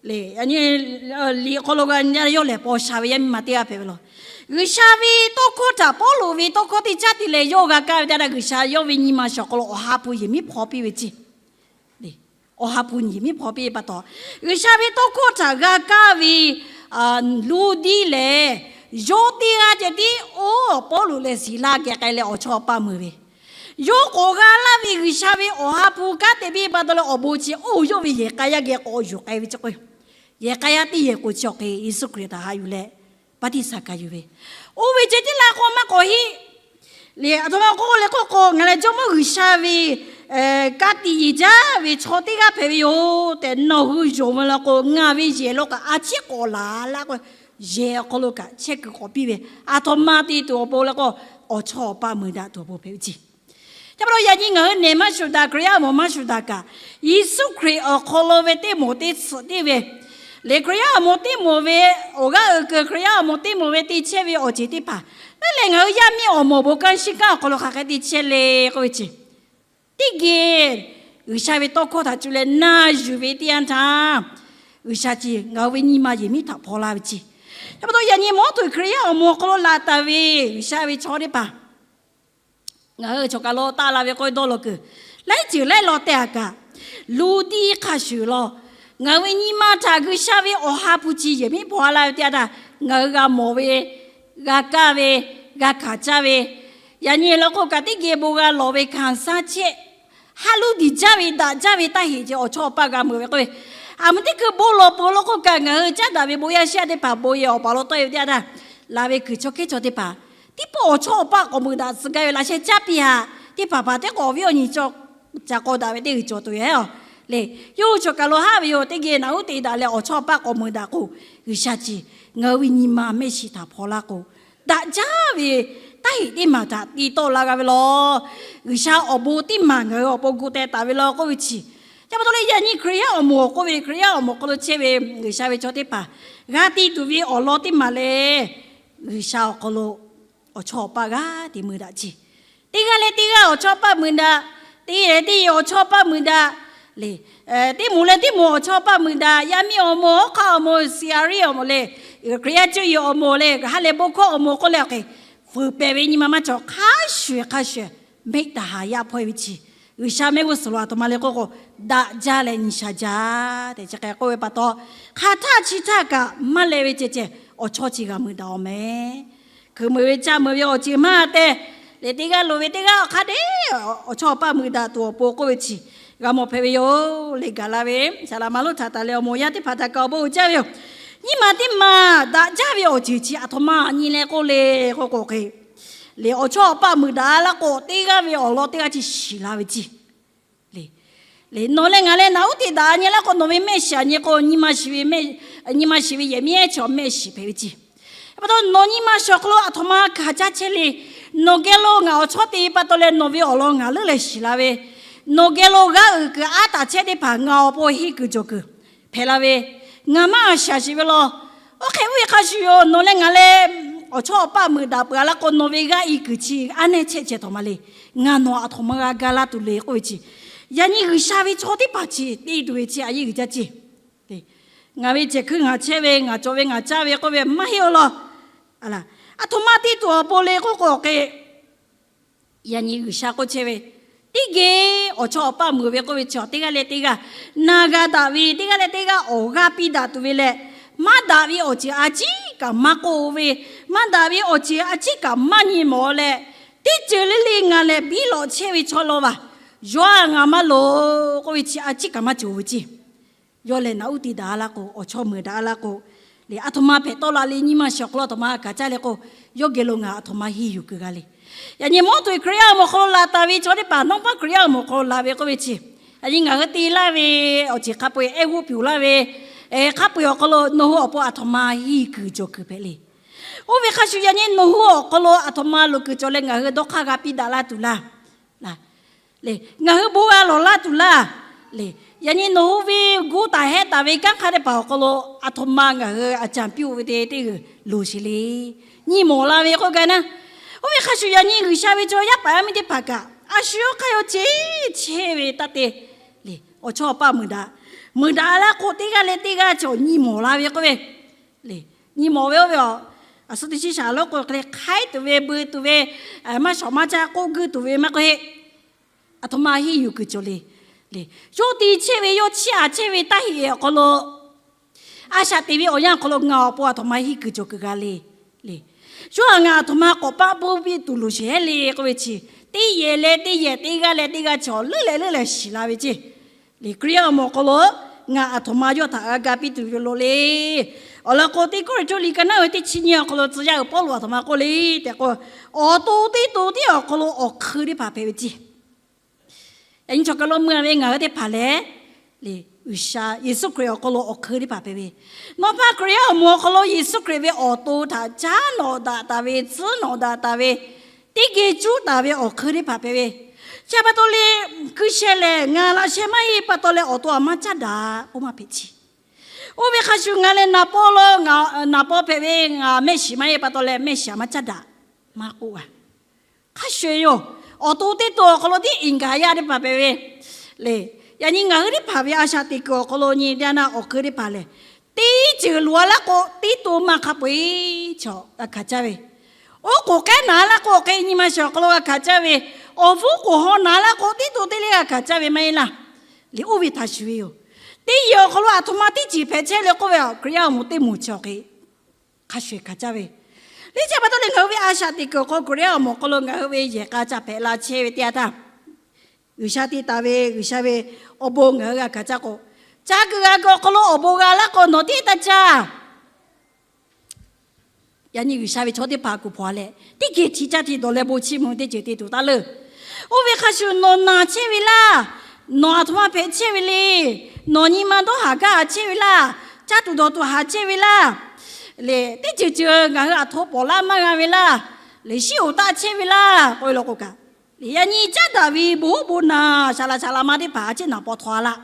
le, liꞈ hk'aw lo g'a nyi yawˇ lehˬ paw sha ve yaˇ miˇ ma teˇ g'aˇ hpehꞈ ve laˬ. G'uiˬsha ve tawˇ hkawˇ htaꞈ Pawˇluꞈ ve tawˇ hkawˇ teˇ caˉ te leh yawˇ g'a kaˇ ve teˇ yanˇ htaˇ, G'uiˬsha yawˇ ve nyi ma shawˍ hk'aw lo Awˬ ha hpu yehˬ miˉ hpaw piˇ ve ceˇ. Awˬ ha hpu yehˬ miˉ hpaw piˇ ve pa taw, G'uiˬsha ve tawˇ hkawˇ htaꞈ g'a kaˇ ve Luˇdiˆ lehˬ, yawˇ teˇ g'aˇ ceh tiˉ oˇ Pawˇluꞈ leh Siˍlaˆ geh k'ai leh awˬ chawˇ awˬ paˇ meuˍ ve, yawˇ k'awꞈ g'a laˇ ve G'uiˬsha ve Awˬ ha hpu kanˉ te piˇ ve pa taw leh awˬ bon chi oˇ yawˇ ve yehˬ k'a yaˇ geh k'awꞈ yuˬ k'ai ve ceˇ k'o, yehˬ k'a yaˇ teˇ yehˬ k'o chi awˬ hk'e Yeˍsuˆ Hkriꞈ htaꞈ haꞈ yuˬ leh baˆtiˆsaˬ kaꞈ yuˬ ve, oˇ ve ceh tiˉ la k'o maˇ k'awꞈ heˆ le. Aˬ htoꞈ ma k'oˆ le k'oˆ k'o, ngaˬ lehˬ Jawˇmawˇ G'uiˬsha ve ka tiꞈ yeˬ jaˇ ve chaw teˇ g'aˇ hpehꞈ ve yoˬ tehꞈ nawˬ hui yonˍ ve law k'o, ngaˬ ve yehˬ lo kaꞈ a ciˉ k'awꞈ laˬ laˇ k'o, yehˬ awˬ hk'aw lo kaꞈ chehˇ kuiˬ k'awꞈ piˇ ve, aˬ htoꞈ ma te tuˬ awˬ pon leh k'o, awˬ chawˇ awˬ paˇ meuˍ daꞈ tuˬ awˬ pon hpehꞈ ve ceˇ. Chi pa taw yaꞈ nyi ngaˬ hui nehˬ maˇ shuˍ daꞈ, Hkriꞈ yaˇ awˬ moˍ maˇ shuˍ daꞈ kaꞈ, Yeˍsuˆ Hkriꞈ awˬ hk'aw lo ve teˇ moˍ teˇ tsuhꞈ tiˉ ve le, Hkriꞈ yaˇ awˬ moˍ teˇ moˍ ve awˬ g'aˇ uiˍ keu Hkriꞈ yaˇ awˬ moˍ teˇ moˍ ve te chehˇ ve awˬ ceuˬ teˇ hpaˍ, leuˉ leh ngaˬ hui yaˇ miˇ awˬ moˍ bon kanˇ shiˉ kanˉ awˬ hk'aw lo hk'aˬ hk'e te chehˇ le k'oˆ ve chi, teˇ geh G'uiˬsha ve tawˇ hkawˇ htaꞈ cuˇ leh na yuˬ ve teˇ yanˇ htaˇ, G'uiˬsha chi ngaˬ hui ve nyi ma yehˬ miˉ htaꞈ hpaw laˇ ve ceˇ. Chi pa taw yaꞈ nyi mawˉ tuˬ Hkriꞈ yaˇ awˬ moˍ awˬ hk'aw lo laꞈ taˍ ve G'uiˬsha ve chaw teˇ hpaˍ, ngaˬ hui chaw kaˬ lo taˆ la ve k'oˆ ve dawˇ law kuiˬ, laiˉ ceuˬ laiˉ law teh-a kaꞈ, Luˇdiˆ hk'a shuˍ law, ngaˬ hui ve nyi ma htaꞈ G'uiˬsha ve Awˬ ha hpu chi yehˬ miˉ hpaw laˇ ve teˇ yanˇ htaˇ, ngaˬ hui g'a mawˬ ve, g'a kaˇ ve, g'a hkanˍ caˇ ve, yaꞈ nyi law k'o kaꞈ teˇ geh bon g'a lawˬ ve hkanˍ saˇ chehˇ, ha luˇ diˬ jaˇ ve daꞈ jaˇ ve taˇ heꞈ ceh awˬ chawˇ awˬ paˇ g'a meuˍ ve k'oˆ ve, aˬ meuꞈ teˇ hkui bon lawˬ peuˬ law k'o kaꞈ ngaˬ hui caˉ daꞈ ve bon yaˇ shaˉ teˇ hpaˍ bon yehˬ awˬ paˍ lo tawˆ e ve teˇ yanˇ htaˇ, laˬ ve kuiˬ chaw hkehˉ chaw teˇ hpaˍ, teˇ pawˆ awˬ chawˇ awˬ paˇ k'awꞈ meuˍ daꞈ tcuh gaˇ ve laꞈ sheh caˇ piˇ haꞈ, teˇ hpaˍ hpaˍ teˇ k'awꞈ awˬ viˉ awˬ nyi cawˬ ca k'aw daꞈ ve teˇ g'uiˬ cawˬ tuˬ yoˬ le. Yawˇ hui chaw kaˬ lo haˉ ve yoˬ, teˇ geh naꞈ uˉ te daꞈ leh awˬ chawˇ awˬ paˇ k'awꞈ meuˍ daꞈ k'o, G'uiˬsha chi ngaˬ hui ve nyi ma mehˆ shiˍ htaꞈ hpaw laˇ k'o, daꞈ jaˇ ve, aˉ heꞈ teˇ maˬ htaꞈ te tawˆ la g'a ve law. G'uiˬsha awˬ bon teˇ maˬ ngaˬ hui awˬ pon gu teh taˍ ve law k'oˆ ve chi. Chi pa taw leh yaꞈ nyi Hkriꞈ yaˇ awˬ moˍ awˬ k'oˆ ve, Hkriꞈ yaˇ awˬ moˍ awˬ hk'aw lo chehˇ ve G'uiˬsha ve chaw teˇ hpaˍ g'a te tuˬ ve awˬ lawn teˇ maˬ lehˬ, G'uiˬsha awˬ hk'aw lo awˬ chawˇ awˬ paˆ g'aˇ te mui daꞈ ce. Teˇ g'aˇ leh teˇ g'aˇ awˬ chawˇ paˆ mui daꞈ, teˇ g'aˇ leh teˇ g'aˇ awˬ chawˇ paˆ mui daꞈ le. Teˇ moˍ leh teˇ moˍ awˬ chawˇ paˆ mui daꞈ, yaˇ miˇ awˬ moˍ, hawˉ hk'aˆ awˬ moˍ, siˍ a riˆ awˬ moˍ lehˬ, Hkriꞈ yaˇ cuˇ yiˍ awˬ moˍ lehˬ, ha lehˬ bon hkawˇ awˬ moˍ k'oˆ leh awˬ hk'e fuiˍ pehˍ ve nyi ma maˇ cawˬ, hk'a shuˍ hk'a shuˍ mehˆ taˍ haˍ yaˇ hpawehˇ ve chi. G'uiˬsha mehˆ g'uˇ suhˍ lo aˬ htoꞈ ma le k'oˆ k'o, daꞈ jaˇ leh nyi sha jaˇ tehꞈ chi hk'e k'oˆ ve pa taw, hk'aˬ htaˇ chi htaˇ kaꞈ maˇ leh ve ceh ceh awˬ chawˇ chi g'a mui daꞈ awˬ meh. Hkui mui ve caˇ mui ve awˬ ceuˬ maˇ te leh, teˇ g'aˇ loˍ ve teˇ g'aˇ awˬ hk'a dehꞈ awˬ chawˇ awˬ paˆ mui daꞈ tuˬ awˬ pon k'oˆ ve chi g'a mawˬ hpehꞈ ve yoˬ. Leh gaˬ la ve saˍ laꞈ ma lonˉ htaꞈ taˍ leh awˬ moˍ yaˇ teˇ hpaˍ htaꞈ kaꞈ awˬ bon uiˍ jaˇ ve yoˬ. Nyiˇ ma teˇ maˬ daꞈ jaˇ ve awˬ ceuˬ chi aˬ htoꞈ ma nyi leh k'oˆ le k'oˆ k'o hk'e leh, awˬ chawˇ awˬ paˆ mui daꞈ laˇ k'o, teˇ g'aˇ ve awˬ lawn teˇ g'aˇ chi shiˍ la ve ce. Le, nawˬ leh ngaˬ leh naꞈ uˉ te daꞈ nyi laˇ k'o, nawˬ ve mehˆ shiˍ nyi k'o, nyi ma shiˍ ve yehˬ miˉ ehˉ chaw mehˆ shiˍ hpehꞈ ve ce. Pa taw nawˬ nyi ma shiˍ awˬ hk'aw lo aˬ htoꞈ ma hkanˍ caˇ chehˇ le. Nawˬ geh lo ngaˬ awˬ chawˇ te pa taw leh nawˬ ve awˬ lawn ngaˬ leuˉ leh shiˍ la ve, nawˬ geh lo g'aˇ uiˍ kuiˬ aˉ taˍ chehˇ teˇ hpaˍ ngaˬ awˬ pon henˇ kuiˬ jawˬ kuiˬ hpehꞈ la ve, ngaˬ maˇ g'a shaˍ sheˍ ve law. Oˇ hk'e oˇ ve hk'a shuˍ yoˬ, nawˬ leh ngaˬ leh awˬ chawˇ awˬ paˆ mui daꞈ peuˬ a laˇ k'o, nawˬ ve g'aˇ i kuiˬ chi aˉ nehˇ chehˇ ceh htoꞈ ma le. Ngaˬ nawˬ aˬ htoꞈ ma g'a ga laˇ tuˬ le k'oˆ ve chi, yaꞈ nyi G'uiˬsha ve chaw teˇ hpaˍ chi te tuˬ ve chi a yeˇ uiˍ jaˇ ce. Ngaˬ ve cehˬ hkuiˇ ngaˬ chehˇ ve, ngaˬ cawˬ ve ngaˬ caˇ ve k'oˆ ve maˇ heˆ-oˬ law. Aˬ htoꞈ ma te tuˬ awˬ pon le k'oˆ k'o hk'e, yaꞈ nyi G'uiˬsha k'oˆ chehˇ ve, teˇ geh awˬ chawˇ awˬ paˆ mui ve k'oˆ ve chi teˇ g'aˇ leh teˇ g'aˇ na g'a daꞈ ve, teˇ g'aˇ leh teˇ g'aˇ awˬ g'aˇ piˇ daꞈ tuˬ ve leh, maˇ daꞈ ve awˬ ceuˬ a ciˉ kaꞈ maˇ k'oˆ ve, maˇ daꞈ ve awˬ ceuˬ a ciˉ kaꞈ maˇ nyi mawˬ leh, teˇ ceuˬ le le ngaˬ lehˬ biˇ lawꞈ chehˇ ve chaw law vaˬ. Yawˇ a ngaˬ maˇ loˍ k'oˆ ve chi a ciˉ kaꞈ maˇ cawˬ ve ce. Yawˇ lehˬ naꞈ uˉ te daꞈ a laˇ k'o, awˬ chawˇ mui daꞈ a laˇ k'o, le aˬ htoꞈ ma hpehꞈ tawˆ la le, nyi ma shiˍ awˬ hk'aw lo aˬ htoꞈ ma g'a hkanˍ caˇ le k'o, yawˇ geh lo ngaˬ aˬ htoꞈ ma henˇ yuˬ kuiˬ g'a le. Yaꞈ nyi mawˉ tuˬ Hkriꞈ yaˇ awˬ moˍ awˬ hk'aw lo laꞈ taˍ ve chaw teˇ hpaˍ, nawˉ paˆ Hkriꞈ yaˇ awˬ moˍ awˬ hk'aw lo laꞈ ve k'oˆ ve chi, yaꞈ nyi ngaˬ hui te laˇ ve awˬ ceuˬ hk'a peu-eˬ ehˉ g'uˇ piˬ laˇ ve, hk'a peu-eˬ awˬ hk'aw lo nawˬ hui awˬ pon aˬ htoꞈ ma henˇ kuiˬ cawˬ kuiˬ hpehꞈ le. Oˇ ve hk'a shuˍ yaꞈ nyi nawˬ hui awˬ hk'aw lo aˬ htoꞈ ma loˍ kuiˬ cawˬ leh ngaˬ hui dawˇ hk'aˇ g'a piˇ daꞈ laˇ tuˬ laˇ. Le, ngaˬ hui bon g'a lawˬ laˇ tuˬ laˇ. Le, yaꞈ nyi nawˬ hui ve gu taˍ heh taˍ ve kanˉ hk'a teˇ hpaˍ awˬ hk'aw lo aˬ htoꞈ ma ngaˬ hui a canˍ piˇ-oˆ ve te teˇ g'uiˬ loˍ sheˍ le. Nyi mawˬ la ve k'oˆ gaˇ naˉ. Oˇ ve hk'a shuˍ yaꞈ nyi G'uiˬsha ve chaw yaˇ paˍ yaˇ miˇ teˇ hpaˍ kaꞈ a shu yawˇ hk'aˇ yawˇ ceˇ chehˇ ve taˇ te. Le, awˬ chawˇ awˬ paˆ mui daꞈ, mui daꞈ laˇ k'o teˇ g'aˇ leh teˇ g'aˇ chaw nyi mawˬ la ve k'oˆ ve. Le, nyi mawˬ ve oˇ ve a, aˬ suhˉ teˇ shiˉ shaˍ lo k'o hk'e le hk'aiˉ tuˬ ve, bui tuˬ ve, maˇ shawˍ maˇ caˇ k'oˆ guiˇ tuˬ ve maˇ k'oˆ heˆ. Aˬ htoꞈ ma henˇ yuˬ kuiˬ cawˬ le. Le, yawˇ te chehˇ ve, yawˇ chiˇ aꞈ chehˇ ve taˇ heꞈ awˬ hk'aw lo a shaꞈ teꞈ ve awˬ yanˇ awˬ hk'aw lo ngaˬ awˬ pon aˬ htoꞈ ma henˇ kuiˬ cawˬ kuiˬ g'a le. Le, yawˇ htaꞈ ngaˬ aˬ htoꞈ ma k'awꞈ paˆ poˇ piˇ tuˬ loˍ sheˍ hehˉ le k'oˆ ve chi, teˇ yehˬ leh teˇ yehˬ teˇ g'aˇ leh teˇ g'aˇ chaw leuˉ leh leuˉ leh shiˍ la ve ce. Le, Hkriꞈ yaˇ awˬ moˍ awˬ hk'aw lo ngaˬ aˬ htoꞈ ma yawˇ htaꞈ g'a ga piˇ tuˬ ve loˍ le. Awˬ lawn k'o, teˇ Kawˇrenˍhtuˆ liꞈ ka naˉ ve teˇ chi nyiˇ awˬ hk'aw lo tcuh yaˇ uiˍ Pawˇluꞈ aˬ htoꞈ ma k'oˆ le tehꞈ k'o, awˬ to teˇ to tiˉ awˬ hk'aw lo awˬ hk'eun teˇ hpaˍ hpehꞈ ve ce. Yaꞈ nyi chaw kaˬ lo mui-a ve ngaˬ hui teˇ hpaˍ lehˬ, le, G'uiˬsha Yeˍsuˆ Hkriꞈ awˬ hk'aw lo awˬ hk'eun teˇ hpaˍ hpehꞈ ve. Nawˬ hpaˇ Hkriꞈ yaˇ awˬ moˍ awˬ hk'aw lo Yeˍsuˆ Hkriꞈ ve awˬ to htaꞈ caˉ nawꞈ daꞈ taˍ ve, tcuhˉ nawꞈ daꞈ taˍ ve, teˇ geh cuˉ taˍ ve awˬ hk'eun teˇ hpaˍ hpehꞈ ve. Chi pa taw le, hkui sheh lehˬ ngaˬ laꞈ sheh maˇ heˆ pa taw leh awˬ to aˬ maˇ caˉ daꞈ k'oˆ maˇ hpehꞈ ce. Oˇ ve hk'a shuˍ ngaˬ lehˬ naˍ paw lo, naˍ paw hpehꞈ ve ngaˬ mehˆ shiˍ maˇ heˆ pa taw leh mehˆ shiˍ aˬ maˇ caˉ daꞈ maˇ k'oˆ a. Hk'a shuˍ yoˬ. Awˬ to teˇ to awˬ hk'aw lo tiˉ iˍnˍgaˍyaˇ teˇ hpaˍ hpehꞈ ve le. Yaꞈ nyi ngaˬ hui teˇ hpaˍ ve a shaꞈ teꞈ kuiˬ awˬ hk'aw lo nyi teˇ yanˇ awˬ hk'eun teˇ hpaˍ lehˬ, teˇ ceuˬ loꞈ-a laˇ k'o, teˇ to maˇ hk'a peu-eˬ chaw g'a hkanˍ caˇ ve. Oˉ k'oˍ k'ehˉ naˍ-a laˇ k'o, hk'e nyi ma shiˍ awˬ hk'aw lo g'a hkanˍ caˇ ve. Awˬ vuˉ k'oˍ haw naˍ-a laˇ k'o, teˇ to teˇ leˇ g'a hkanˍ caˇ ve maˇ heˆ laˇ. Le, oˇ ve htaꞈ shuˍ ve yoˬ. Teˇ yehˬ awˬ hk'aw lo aˬ htoꞈ ma teˇ ceuˬ hpehꞈ chehˇ le k'oˆ ve, Hkriꞈ yaˇ awˬ moˍ teˇ moˍ chi awˬ hk'e hk'a shuˍ hkanˍ caˇ ve. Leh chi pa taw leh ngaˬ hui ve a shaꞈ teꞈ kuiˬ awˬ hk'aw, Hkriꞈ yaˇ awˬ moˍ awˬ hk'aw lo ngaˬ hui ve yehˬ k'a ca hpehꞈ la chehˇ ve teˇ yanˇ htaˇ, G'uiˬsha te taˍ ve G'uiˬsha ve awˬ bon ngaˬ hui g'a hkanˍ caˇ k'o, ca kuiˬ g'a kuiˬ awˬ hk'aw lo awˬ bon g'a laˇ k'o, nawˬ tiˉ taˇ caˇ. Yaꞈ nyi G'uiˬsha ve chaw teˇ hpaˍ kuˬ hpaw leh, teˇ geh hti caˇ hti dawˬ leh bon chiˇ mvuh teˇ ceuˬ te tuˬ taˇ leuˇ. Oˇ ve hk'a shuˍ nawˬ naˬ chehˇ ve laˇ, nawˬ aˬ htoꞈ ma hpehꞈ chehˇ ve le, nawˬ nyi ma dawˇ haˍ gaˇ haˍ chehˇ ve laˇ, caˇ tuˬ dawˬ tuˬ haˍ chehˇ ve laˇ, le, teˇ ceuˬ ceuˬ ngaˬ hui aˬ htoꞈ pawˍ laˇ maˇ g'a ve laˇ, Liꞈ shiˉ oˍ taˆ chehˇ ve laˇ k'oˆ ve law k'o kaꞈ, yaꞈ nyi caˉ daꞈ ve bon oˉ bon naˬ, saˍ laꞈ saˍ laꞈ ma teˇ hpaˍ a ciˉ naˍ paw htaw a laˇ.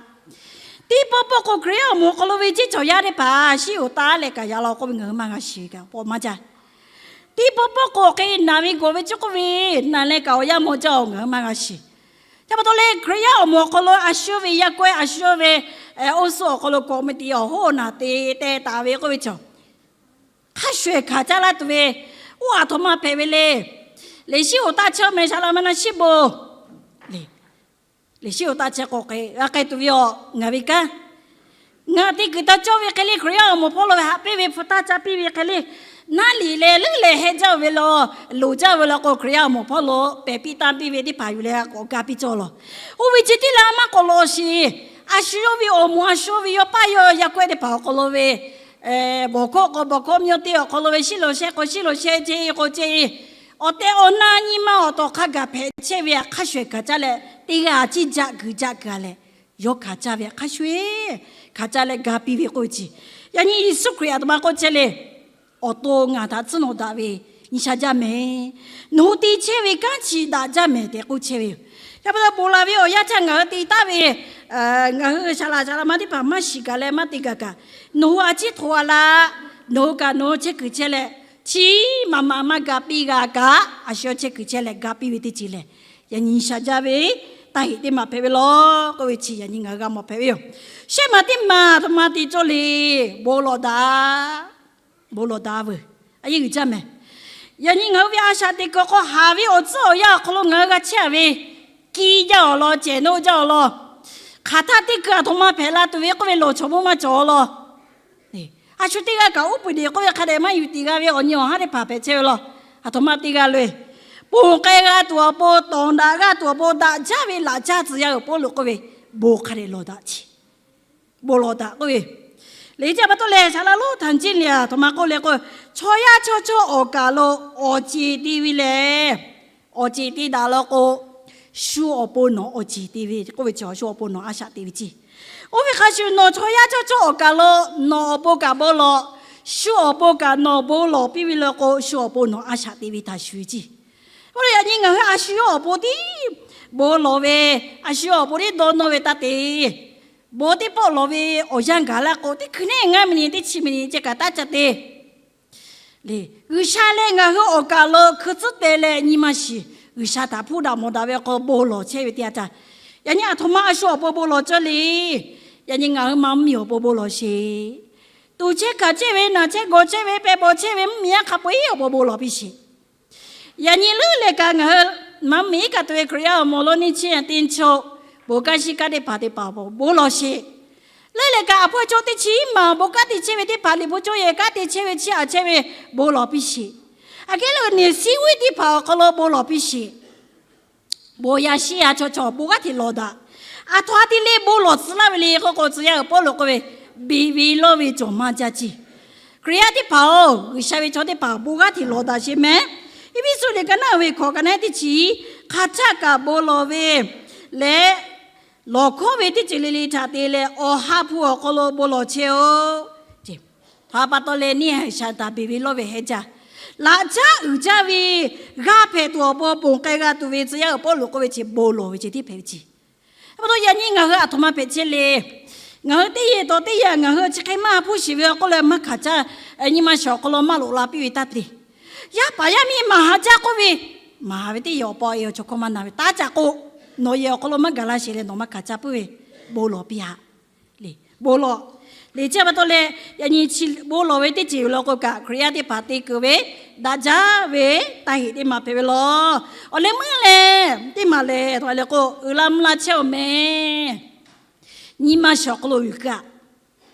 Teˇ pawˆ pawˆ k'o Hkriꞈ yaˇ awˬ moˍ awˬ hk'aw lo ve ceˇ cawˬ yaˇ teˇ hpaˍ shiˉ oˍ taˆ leh kaꞈ yaꞈ law k'oˆ ve ngaˬ hui maˇ g'a shiˍ kaꞈ paw maˇ jaˇ. Teˇ pawˆ pawˆ k'o hk'e naˬ ve gawˬ ve chi k'oˆ ve, naˬ leh kaꞈ awˬ yanˇ mawˬ jaˇ-oˬ, ngaˬ hui maˇ g'a shiˍ. Chi pa taw leh Hkriꞈ yaˇ awˬ moˍ awˬ hk'aw lo a shu ve yaˇ kawehˇ, a shu ve oˇ suh awˬ hk'aw lo committee awˬ hoˉ naˬ te teh taˍ ve k'oˆ ve chaw, hk'a shuˍ ehˍ hkanˍ caˇ laˇ tuˬ ve, oˇ aˬ htoꞈ ma hpehꞈ ve le. Liꞈ shiˉ oˍ taˆ chehˇ meh, saˍ laꞈ ma naˆ shiˉ bon. Liꞈ shiˉ oˍ taˆ chehˇ k'o hk'e g'a k'ai tuˬ ve awˬ ngaˬ ve kanˉ, ngaˬ te kuiˬ taˇ cawˇ ve hk'e le, Hkriꞈ yaˇ awˬ moˍ hpawˇ lo ve haꞈ piˇ ve hpu taˇ caˇ piˇ ve hk'e le, naˉ liꞈ leh leuˉ leh heh jaˇ ve law, loˍ jaˇ ve law k'o, Hkriꞈ yaˇ awˬ moˍ hpawˇ lo pehˬ piˇ tanˇ piˇ ve teˇ hpaˍ yuˬ leh k'awꞈ ga piˇ cawˇ law. Oˇ ve chi teˇ laˇ maˇ k'awꞈ lawˬ shiˍ. A shu yawˇ ve awˬ moˍ, a shu ve yawˇ paˇ yawˇ yaˇ kawehˇ teˇ hpaˍ awˬ hk'aw lo ve bawˬ hkawˇ k'o bawˬ hkawˇ, myoˇ teˇ awˬ hk'aw lo ve shiˉ lo sheh k'o shiˉ lo sheh, ceˇ e k'o ceˇ e, awˬ tehˬ awˬ na nyi ma awˬ tawˍ hk'a gaˬ hpehꞈ chehˇ ve hk'a shuˍ ehˍ hkanˍ caˇ leh, teˇ g'aˇ a ciˉ jaˆ kuiˬ jaˆ kuiˬ a leh, yawˇ hkanˍ caˇ ve hk'a shuˍ ehˍ hkanˍ caˇ leh ga piˇ ve k'oˆ ve chi, yaꞈ nyi Yeˍsuˆ Hkriꞈ aˬ htoꞈ ma k'oˆ chehˇ le. Awˬ to ngaˬ htaꞈ tcuhˉ nawꞈ daꞈ ve nyi sha jaˇ mehˍ. Nawˬ hui te chehˇ ve kanˉ chi daꞈ jaˇ mehˍ tehꞈ k'oˆ chehˇ ve yoˬ. Chi pa taw ponˬ laˬ ve awˬ yanˇ htaˇ ngaˬ hui te taˍ ve, ngaˬ hui saˍ laꞈ saˍ laꞈ ma teˇ hpaˍ maˇ shiˍ gaˬ leh maˇ te gaˬ kaꞈ, nawˬ hui a ciˉ hto a laˇ. Nawˬ hui kaꞈ nawˬ hui chehˇ kuiˬ chehˇ leh, chi maꞈ maꞈ maˇ ga piˇ g'a kaꞈ, a shu chehˇ kuiˬ chehˇ leh ga piˇ ve teˇ ceuˬ lehˬ, yaꞈ nyi sha jaˇ ve taˇ heꞈ teˇ maˬ hpehꞈ ve law k'oˆ ve chi yaꞈ nyi ngaˬ hui g'a mawˬ hpehꞈ ve yoˬ. Shehˆ maˬ teˇ maˬ a htoꞈ ma te cawˇ le, bon lawˬ daꞈ. Bon lawˬ daꞈ veuˬ. A yeˇ uiˍ jaˇ mehˍ. Yaꞈ nyi ngaˬ hui ve a shaꞈ teꞈ kuiˬ awˬ hk'aw haˍ ve awˬ tcuhˉ awˬ yanˇ awˬ hk'aw lo ngaˬ hui g'a chehˇ a ve, kiˇ jaˇ awˬ lawn, cehˬ noˆ jaˇ awˬ lawn, hk'aˬ htaˇ teˇ kuiˬ aˬ htoꞈ ma hpehꞈ la tuˬ ve k'oˆ ve lawˬ chawˬ moˇ maˇ cawˬ awˬ lawn, a shu teˇ g'aˇ kaꞈ uˉ peunˍ deꞈ k'oˆ ve hk'a dehꞈ maˇ yuˬ tiꞈ g'a ve awˬ nyi awˬ haˉ teˇ hpaˍ hpehꞈ chehˇ ve law. Aˬ htoꞈ ma teˇ g'aˇ lo e, ponˬ k'ai g'a tuˬ awˬ pon, tawˍ daꞈ g'a tuˬ awˬ pon daꞈ jaˇ ve laꞈ caˇ tcuh yaˇ uiˍ Pawˇluꞈ k'oˆ ve, bon hk'a dehꞈ lawˬ daꞈ chi, bon lawˬ daꞈ k'oˆ ve, lehˬ chi pa taw leh saˍ laꞈ lonˉ htaꞈ nyi le, aˬ htoꞈ ma k'oˆ le k'o, chaw yaˇ chaw chawˇ awˬ kaˬ lo awˬ ceˬ te ve lehˬ, awˬ ceˬ te daꞈ law k'o, shu awˬ pon nawˬ awˬ ceˬ te ve k'oˆ ve chi, shu awˬ pon nawˬ a shaꞈ te ve ceˇ. Oˇ ve hk'a shuˍ nawˬ chaw yaˇ chaw chawˇ awˬ kaˬ lo nawˬ awˬ pon kaꞈ bon lawˬ, shu awˬ pon kaꞈ nawˬ bon lawˬ piˇ ve le k'o, shu awˬ pon nawˬ a shaꞈ te ve htaꞈ shuˍ ceˇ. Oˇ leh yaꞈ nyi ngaˬ hui a shu yawˇ awˬ pon tiˉ bon lawˬ ve, a shu yawˇ awˬ pon tiˉ dawˇ nawˇ ve taˇ te. Bon teˇ pawˆ lawˬ ve awˬ yanˇ gaˬ laˇ k'o, teˇ hkui neˉ ngaˇ miˬ niˬ teˇ chi miˬ niˬ ceh kaꞈ taˇ ca te. G'uiˬsha leh ngaˬ hui awˬ kaˬ lo hkui tcuhˉ te leh nyi ma shiˍ, G'uiˬsha htaꞈ hpuˇ daꞈ mawˬ daꞈ ve awˬ hk'aw bon lawˬ chehˇ ve teˇ yanˇ htaˇ, yaꞈ nyi aˬ htoꞈ ma a shu awˬ pon bon lawˬ cawˇ le. Yaꞈ nyi ngaˬ hui ma mvuhˇmiˬ awˬ pon bon lawˬ sheˍ. Tuˍ chehˇ hkanˍ chehˇ ve, naˬ chehˇ gawˬ chehˇ ve, pehˬ bawˬ chehˇ ve, mvuhˇmiˬ yaˇ hk'a peu-eˬ awˬ pon bon lawˬ piˇ sheˍ. Yaꞈ nyi leuˉ leh kaꞈ ngaˬ hui ma mvuhˇmiˬ iˉ kaˆ tuˬ ve Hkriꞈ yaˇ awˬ moˍ lo neˇ chi teˇ chaw, bon kanˉ shiˉ kanˉ teˇ hpaˍ teˇ hpaˍ awˬ pon bon lawˬ sheˍ. Leuˉ leh kaꞈ aˬ hpawˇ chaw teˇ chi maˬ bon kanˉ te chehˇ ve teˇ hpaˍ, liꞈ hpu cawˇ yehˬ kanˉ te chehˇ ve, chiˇ aꞈ chehˇ ve, bon lawˬ piˇ sheˍ. Aꞈ kehˉ lo neˬ siˉ uiˉ teˇ hpaˍ awˬ hk'aw lo bon lawˬ piˇ sheˍ. Bon yaˇ shiˉ yaˇ chaw chaw bon g'aˇ hteꞈ lawˬ daꞈ. Aˬ htoꞈ ha te leh bon lawˬ tcuh laˇ ve le k'oˆ k'o, tcuh yaˇ uiˍ Pawˇluꞈ k'oˆ ve, beˬ ve lawˇ ve cawˬ maˇ jaˇ ceˇ. Hkriꞈ yaˇ teˇ hpaˍ-oˬ, G'uiˬsha ve chaw teˇ hpaˍ bon g'aˇ hteꞈ lawˬ daꞈ sheˍ mehˍ. Eˇfeˇsuꞈ liꞈ ka naˉ ve hkawꞈ ka naˉ teˇ chi, hk'aˬ htaˆ kaꞈ bon lawˬ ve leh, lawˬ hkawˉ ve teˇ ceuˬ le le htaꞈ te leh awˬ ha hpu awˬ hk'aw lo bon lawˬ chehˇ-oˆ. Hk'a pa taw leh neˇ haiˬ shaˍ taˍ beˬ ve lawˇ ve heh jaˇ. Laꞈ caˉ uiˍ jaˇ ve g'aˇ hpehꞈ tuˬ awˬ pon ponˬ k'ai g'a tuˬ ve tcuh yaˇ uiˍ Pawˇluꞈ k'oˆ ve chi bon lawˬ ve ceh tiˉ hpehꞈ ve ceˇ. Hk'e pa taw yaꞈ nyi ngaˬ hui aˬ htoꞈ ma hpehꞈ chehˇ le. Ngaˬ hui teˇ yehˬ tawˬ teˇ yehˬ ngaˬ hui chi hk'e maˇ hpuˇ shiˍ ve awˬ hk'oˆ leh maˇ hkanˍ caˇ, nyi ma shiˍ awˬ hk'aw lo maˇ loꞈ la piˇ ve taˇ te. Yaˇ paˍ yaˇ miˇ maˍ ha jaˇ k'oˆ ve, maˍ ve teˇ yehˬ awˬ pa e awˬ chawˇ hkawˇ maˇ na ve taˇ caꞈ k'o, nawˬ yehˬ awˬ hk'aw lo maˇ gaˬ la sheˍ leh nawˬ maˇ hkanˍ caˇ puiˉ ve, bon lawˬ piˇ haꞈ. Bon lawˬ. Liꞈ chi pa taw leh yaꞈ nyi chi bon lawˬ ve teˇ ceuˬ yoˬ law k'o kaꞈ, Hkriꞈ yaˇ teˇ hpaˍ te keu ve daꞈ jaˇ ve taˇ heꞈ teˇ maˬ hpehꞈ ve law. Awˬ leh meuˇ leh teˇ maˬ lehˬ, a leh k'o, uiˍ la mvuh la chehˇ-oˬ mehˍ. Nyi ma shiˍ awˬ hk'aw lo yuˬ keu-aꞈ.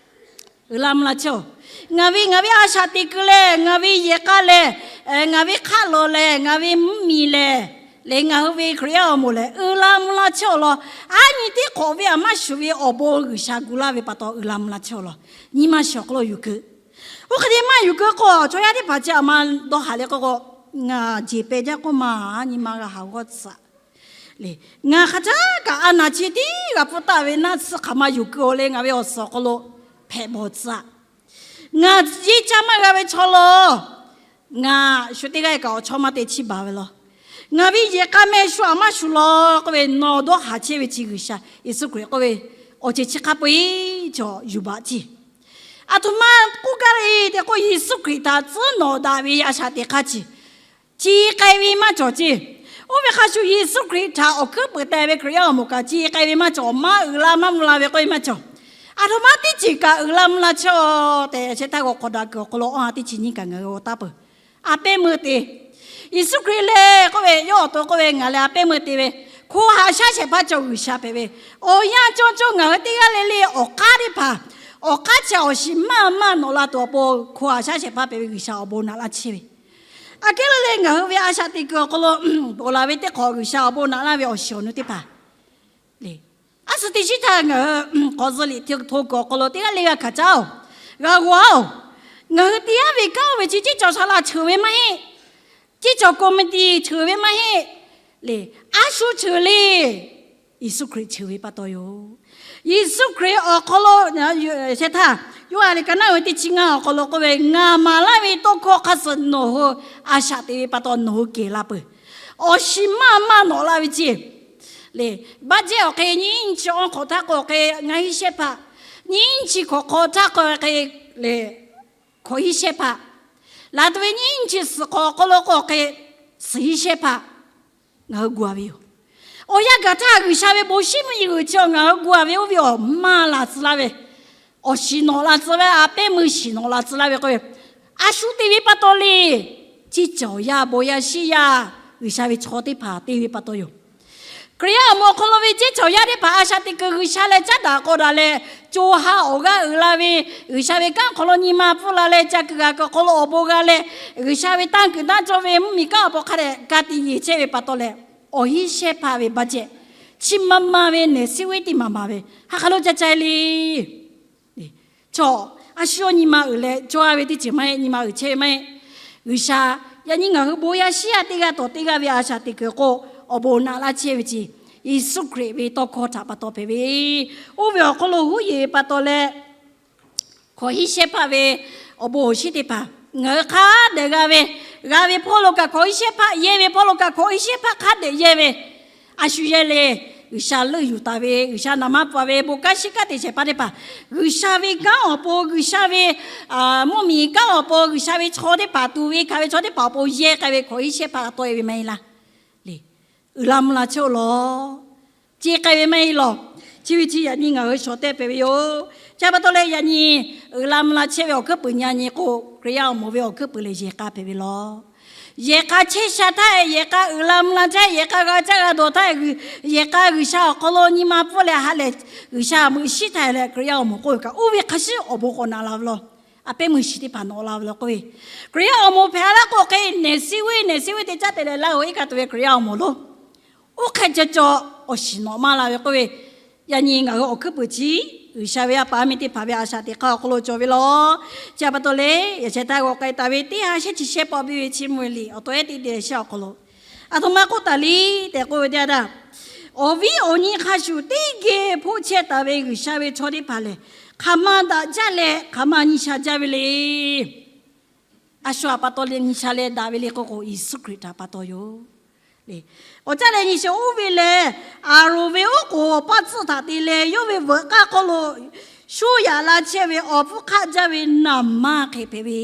Uiˍ la mvuh la chehˇ-oˬ. Ngaˬ ve ngaˬ ve a shaꞈ teꞈ keu leh, ngaˬ ve yehˬ k'a leh, ngaˬ ve hk'aˆ lawˬ leh, ngaˬ ve mvuhˇmiˬ lehˬ, leh ngaˬ hui ve Hkriꞈ yaˇ awˬ moˍ lehˬ, uiˍ la mvuh la chehˇ-oˬ law. Aˉ nyi teˇ hk'awꞈ ve aˬ maˇ shuˍ ve awˬ bon G'uiˬsha gu laˇ ve pa taw uiˍ la mvuh la chehˇ-oˬ law. Nyi ma shiˍ awˬ hk'aw lo yuˬ keu. Oˇ hk'e te maˇ yuˬ keu k'o, chaw yaˇ teˇ hpaˍ chi aˬ ma dawˇ haˍ leh k'o k'o, ngaˬ jeˬ peh jaˇ k'oˆ ma, nyi ma g'a haˍ g'awˇ tcuhꞈ. Ngaˬ hk'a caˉ kaꞈ a naˬ chi tiˉ g'a pfuhˇ taˍ ve naˆ tsuhˇ hk'aˬ ma yuˬ keu-oˬ leh ngaˬ ve awˬ suhˍ awˬ hk'aw lo hpehꞈ bawˬ tcuhꞈ. Ngaˬ yeˇ caˇ maˇ g'a ve chaw law. Ngaˬ shu teˇ g'aˇ kaꞈ awˬ chawˇ maˇ te chiˇ baˬ ve law. Ngaˬ ve yehˬ k'a meh shu aꞈ maˇ shuˍ law k'oˆ ve, nawˬ dawˇ haˍ chehˇ ve chi G'uiˬsha Yeˍsuˆ Hkriꞈ k'oˆ ve, awˬ ceuˬ chi hk'a peu-e chaw yuˬ baˬ ceˇ. Aˬ htoꞈ ma k'oˆ gaˇ le tehꞈ k'o, Yeˍsuˆ Hkriꞈ htaꞈ tcuhˉ nawꞈ daꞈ ve a shaꞈ teꞈ hk'aˇ chi, chi k'ai ve maˇ cawˬ ceˇ. Oˇ ve hk'a shuˍ Yeˍsuˆ Hkriꞈ htaꞈ awˬ hkuiˉ puiˍ teh ve Hkriꞈ yaˇ awˬ moˍ kaꞈ chi k'ai ve maˇ cawˬ, maˇ uiˍ la maˇ mvuh la ve k'oˆ ve maˇ cawˬ. Aˬ htoꞈ ma teˇ ceuˬ kaꞈ uiˍ la mvuh la chehˇ-oˬ tehꞈ, shehˍ htaˇ g'aw hk'awꞈ daꞈ kuiˬ awˬ hk'aw lo awˇ ha teˇ chi nyiˇ kaꞈ ngaˬ hui g'a taˇ peuˬ. A pehˉ meuˇ te. Yeˍsuˆ Hkriꞈ lehˬ k'oˆ ve, yawˇ awˬ to k'oˆ ve, ngaˬ lehˬ a pehˉ meuˇ te ve, hko haꞈ shaˉ shehˍ hpaˇ cawˬ G'uiˬsha hpehꞈ ve, awˬ yanˇ cawˇ cawˇ ngaˬ hui teˇ g'aˇ le le awˬ k'aˉ teˇ hpaˍ, awˬ k'aˉ chi awˬ shiˍ maˇ maˇ nawꞈ la tuˬ awˬ pon hko haꞈ shaˉ shehˍ hpaˇ hpehꞈ ve G'uiˬsha awˬ bon naꞈ laˇ chehˇ ve. Aꞈ kehˉ le le ngaˬ hui ve a shaꞈ teꞈ kuiˬ awˬ hk'aw lo ponˬ laˬ ve teˇ hk'awꞈ G'uiˬsha awˬ bon naꞈ laˇ ve awˬ shiˍ awˬ nu teˇ hpaˍ le. A suh teˇ shiˉ htaˇ ngaˬ hui k'awꞈ zuhꞈ liꞈ hto kuiˬ awˬ hk'aw lo teˇ g'aˇ le g'a hkanˍ caˉ-oˬ, g'a g'aw-oˬ. Ngaˬ hui teˇ g'aˇ ve kanˉ oˇ ve chi ceˇ cawˬ saˍ laꞈ cheuˬ ve maˇ heˆ. Ceˇ cawˬ committee cheuˬ ve maˇ heˆ. Le, a shu cheuˬ le. Yeˍsuˆ Hkriꞈ cheuˬ ve pa taw yoˬ. Yeˍsuˆ Hkriꞈ awˬ hk'aw lo, shehˍ htaˇ, Yoˇhanˬ liꞈ ka naˉ ve teˇ chi ngaˇ awˬ hk'aw lo k'oˆ ve, ngaˬ maˍ laˇ ve tawˇ hkawˇ hk'a suhˍ nawˬ hui a shaꞈ teꞈ ve pa taw nawˬ hui kehˬ la peuˬ. Awˬ shiˍ maˇ maˇ nawꞈ la ve ceˇ. Le, budget awˬ hk'e nyiˇ chi awˇ hk'awꞈ htaˇ k'o hk'e ngaˇ hiˉ shehˇ hpaˇ, nyiˇ chi hk'awꞈ hk'aw htaˇ k'o hk'e le, hkawꞈ hiˉ shehˇ hpaˇ, laˬ tuˬ ve nyiˇ chi suhˍ hk'awꞈ awˬ hk'aw lo k'o hk'e suhˍ hiˉ shehˇ hpaˇ ngaˬ hui gu-a ve yoˬ. Awˬ yanˇ gaˬ htaˇ G'uiˬsha ve bon shiˉ mvuhˇ yeˬ uiˍ chi ngaˬ hui gu-a ve oˇ ve awˬ maˇ laˬ tcuh laˇ ve, awˬ shiˍ nawꞈ la tcuh ve, a pehˉ meuˇ shiˍ nawꞈ la tcuh laˇ ve k'oˆ ve, a shu te ve pa taw le. Ceˇ cawˬ yaˇ bon yaˇ shiˉ yaˇ G'uiˬsha ve chaw teˇ hpaˍ te ve pa taw yoˬ. Hkriꞈ yaˇ awˬ moˍ awˬ hk'aw lo ve ceˇ cawˬ yaˇ teˇ hpaˍ a shaꞈ teꞈ kuiˬ G'uiˬsha leh caˉ daꞈ k'aw daꞈ leh, co ha awˬ g'aˇ uiˍ la ve, G'uiˬsha ve kanˉ hk'aw lo nyi ma pfuhˇ la leh ca kuiˬ g'a kuiˬ hk'aw lo awˬ bon g'a leh, G'uiˬsha ve tanˇ kuiˬ tanˇ cawˇ ve mvuhˇmiˬ kanˉ awˬ pon hk'a dehꞈ ka tiꞈ yeˬ chehˇ ve pa taw leh, awˬ hiˉ shehˇ hpaˇ ve budget chi ma ma ve nehˬ siˉ weˉ teˇ maˍ maˍ ve hk'aˬ hk'aˬ lo ca ca e le. Chaw, a shu awˬ nyi ma uiˍ leh cawˇ ve teˇ ceuˬ maˇ heˆ, nyi ma uiˍ chehˇ ve maˇ heˆ. G'uiˬsha, yaꞈ nyi ngaˬ hui bon yaˇ shiˉ yaˇ teˇ g'aˇ tawˍ teˇ g'aˇ ve a shaꞈ teꞈ kuiˬ k'o, awˬ bon naꞈ laˇ chehˇ ve chi, Yeˍsuˆ Hkriꞈ ve tawˇ hkawˇ htaꞈ pa taw hpehꞈ ve. Oˇ ve awˬ hk'aw lo huˉ yeˬ pa taw leh, hkawꞈ hiˉ shehˇ hpaˇ ve awˬ bon awˬ shinˉ teˇ hpaˍ ngaˬ hui hk'a dehꞈ g'a ve, g'a ve hpawˇ lo kaꞈ hkawꞈ hiˉ shehˇ hpaˇ, yehˇ ve hpawˇ lo kaꞈ hkawꞈ hiˉ shehˇ hpaˇ hk'a dehꞈ yehˇ ve, a shu yehˇ le. G'uiˬsha leuˆ yuˬ taˍ ve, G'uiˬsha naˍ manˇ pfuhˍ ve bon kanˉ shiˉ kanˉ te shehˍ hpaˇ teˇ hpaˍ, G'uiˬsha ve kanˉ awˬ pon, G'uiˬsha ve mvuhˇmiˬ kanˉ awˬ pon, G'uiˬsha ve chaw teˇ hpaˍ tuˬ ve hkanˍ ve chaw teˇ hpaˍ awˬ pon yehˇ k'ai ve hkawꞈ hiˉ shehˇ hpaˇ taw e ve maˇ heˆ laˇ. Le, uiˍ la mvuh la chehˇ-oˬ law. Ceˇ k'ai ve maˇ heˆ law. Chi ve chi yaꞈ nyi ngaˬ hui shawˍ tehˆ hpehꞈ ve yoˬ. Chi pa taw leh yaꞈ nyi uiˍ la mvuh la chehˇ ve awˬ hkuiˉ puiˍ nyi a nyi k'o, Hkriꞈ yaˇ awˬ moˍ ve awˬ hkuiˉ puiˍ lehˬ yehˬ k'a hpehꞈ ve law. Yehˬ k'a chehˇ sha htaˇ, yehˬ k'a uiˍ la mvuh la chehˇ, yehˬ k'a g'a caˇ g'a dawˬ htaˇ, yehˬ k'a G'uiˬsha awˬ hk'aw lo nyi ma pfuhˇ leh ha lehˬ, G'uiˬsha meuꞈ shiˉ htaˇ leh Hkriꞈ yaˇ awˬ moˍ k'oˆ ve kaꞈ, oˇ ve hk'a shuˍ awˬ bon k'awꞈ naꞈ la ve law. A pehˉ meuˇ shiˍ teˇ hpaˍ nawꞈ la ve law k'oˆ ve, Hkriꞈ yaˇ awˬ moˍ hpehꞈ laˇ k'o hk'e, nehˬ siˉ weˉ nehˬ siˉ weˉ te caˉ te leh laˇ-oˬ iˉ kaˆ tuˬ ve Hkriꞈ yaˇ awˬ moˍ lo. Oˇ hk'e ca cawˬ, awˬ shiˍ nawꞈ maˇ la ve k'oˆ ve, yaꞈ nyi ngaˬ hui awˬ hkuiˉ puiˍ chi, G'uiˬsha ve a pa a miˇ teˇ hpaˍ ve a shaꞈ teꞈ hk'aˇ awˬ hk'aw lo cawˬ ve law. Chi pa taw leh, yaꞈ sheh htaˇ g'aw k'ai taˍ ve teˇ ha shehˇ chi shehˇ pawˆ piˇ ve Chiˇ mvuh ve liꞈ awˬ taw ehˉ teˇ te shehˇ awˬ hk'aw lo, aˬ htoꞈ ma k'oˆ taˍ le tehꞈ k'oˆ ve teˇ yanˇ htaˇ, awˬ viˉ awˬ nyi hk'a shuˍ teˇ geh hpoˆ chehˇ taˍ ve G'uiˬsha ve chaw teˇ hpaˍ lehˬ, hk'aˬ ma daꞈ jaˇ leh hk'aˬ ma nyi sha jaˇ ve le. A shu htaꞈ pa taw leh nyi sha leh daꞈ ve le k'oˆ k'o, Yeˍsuˆ Hkriꞈ htaꞈ pa taw yoˬ. K'awꞈ caˉ leh nyi sha oˇ ve lehˬ, Aˍronˍ ve oˉ k'oˍ awˬ paˇ tcuhˆ htaꞈ te leh yawˇ ve veuꞈ k'aˇ hk'aw lo shu yaꞈ la chehˇ ve awˬ hpfuhˇ hk'aˆ jaˇ ve naˍ manˇ hk'e hpehꞈ ve,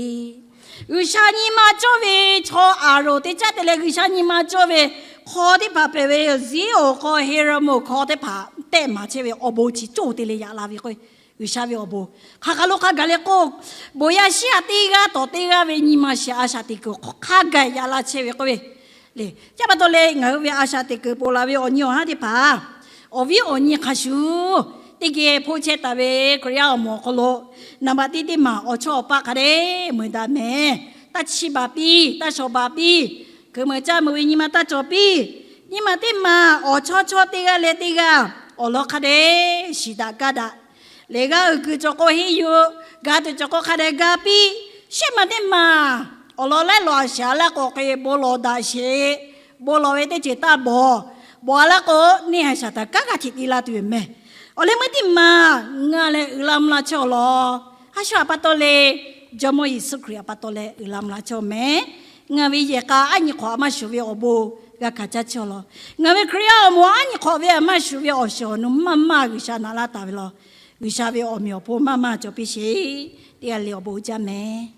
G'uiˬsha nyi ma cawˇ ve chaw Aˍronˍ te caˉ te leh G'uiˬsha nyi ma cawˇ ve hk'aw teˇ hpaˍ hpehꞈ ve, Ziˉonˍ hk'aw, Heˍronˍ hk'aw teˇ hpaˍ tehˆ maˍ chehˇ ve awˬ bon chi cawˇ te leh yaꞈ la ve k'o, G'uiˬsha ve awˬ bon hk'aˬ hk'aˬ lo hk'a gaˬ le k'o, bon yaˇ shiˉ yaˇ teˇ g'aˇ tawˍ teˇ g'aˇ ve nyi ma shehˍ a shaꞈ teꞈ kuiˬ hk'a gaˬ yaꞈ la chehˇ ve k'oˆ ve le. Chi pa taw leh ngaˬ hui ve a shaꞈ teꞈ kuiˬ ponˬ laˬ ve awˬ nyi awˬ haˉ teˇ hpaˍ, awˬ viˉ awˬ nyi hk'a shuˍ teˇ geh hpoˆ chehˇ taˍ ve Hkriꞈ yaˇ awˬ moˍ awˬ hk'aw lo, naˍ baꞈ teˇ teˇ maˬ awˬ chawˇ awˬ paˇ hk'a dehꞈ meuˍ daꞈ mehˍ. Taˇ chiˇ baˬ piˇ, taˇ shawˍ baˬ piˇ, kuiˬ meuˍ caˇ meuˍ ve nyi ma taˇ cawˬ piˇ. Nyi ma teˇ maˬ awˬ chawˇ chawˇ teˇ g'aˇ leh teˇ g'aˇ awˬ lawn hk'a dehꞈ shiˍ daꞈ kaˇ daꞈ. Lehˬ g'aˇ uiˍ kuiˬ cawˬ k'o henˇ yuˬ, ga tuˬ cawˬ k'o hk'a dehꞈ ga piˇ. Shehˆ maˬ teˇ maˬ awˬ lawn laiˉ law a shiˍ a laˇ k'o hk'e bon lawˬ daꞈ sheˍ. Bon lawˬ ve teˇ ceuˬ taˇ bawˬ. Bawˬ a laˇ k'o neˇ haiˬ shaˍ taˍ kanˉ g'a hteꞈ te la tuˬ yoˬ mehˍ. Awˬ leh meuˇ teˇ maˬ ngaˬ lehˬ uiˍ la mvuh la chehˇ awˬ lawn, a shu htaꞈ pa taw leh, Jawˇmawˇ Yeˍsuˆ Hkriꞈ htaꞈ pa taw leh uiˍ la mvuh la chehˇ awˬ mehˍ. Ngaˬ ve yehˬ k'a aˉ nyi hk'awꞈ a maˇ shuˍ ve awˬ bon g'a hkanˍ caˇ chehˇ law. Ngaˬ ve Hkriꞈ yaˇ awˬ moˍ aˉ nyi hk'awꞈ ve a maˇ shuˍ ve awˬ shiˍ awˬ nu maˇ maˇ G'uiˬsha naꞈ laˇ taˍ ve law. G'uiˬsha ve awˬ meꞈ awˬ hponˇ maˇ maˇ cawˬ piˇ sheˍ. Teˇ g'aˇ le awˬ bon uiˍ jaˇ mehˍ.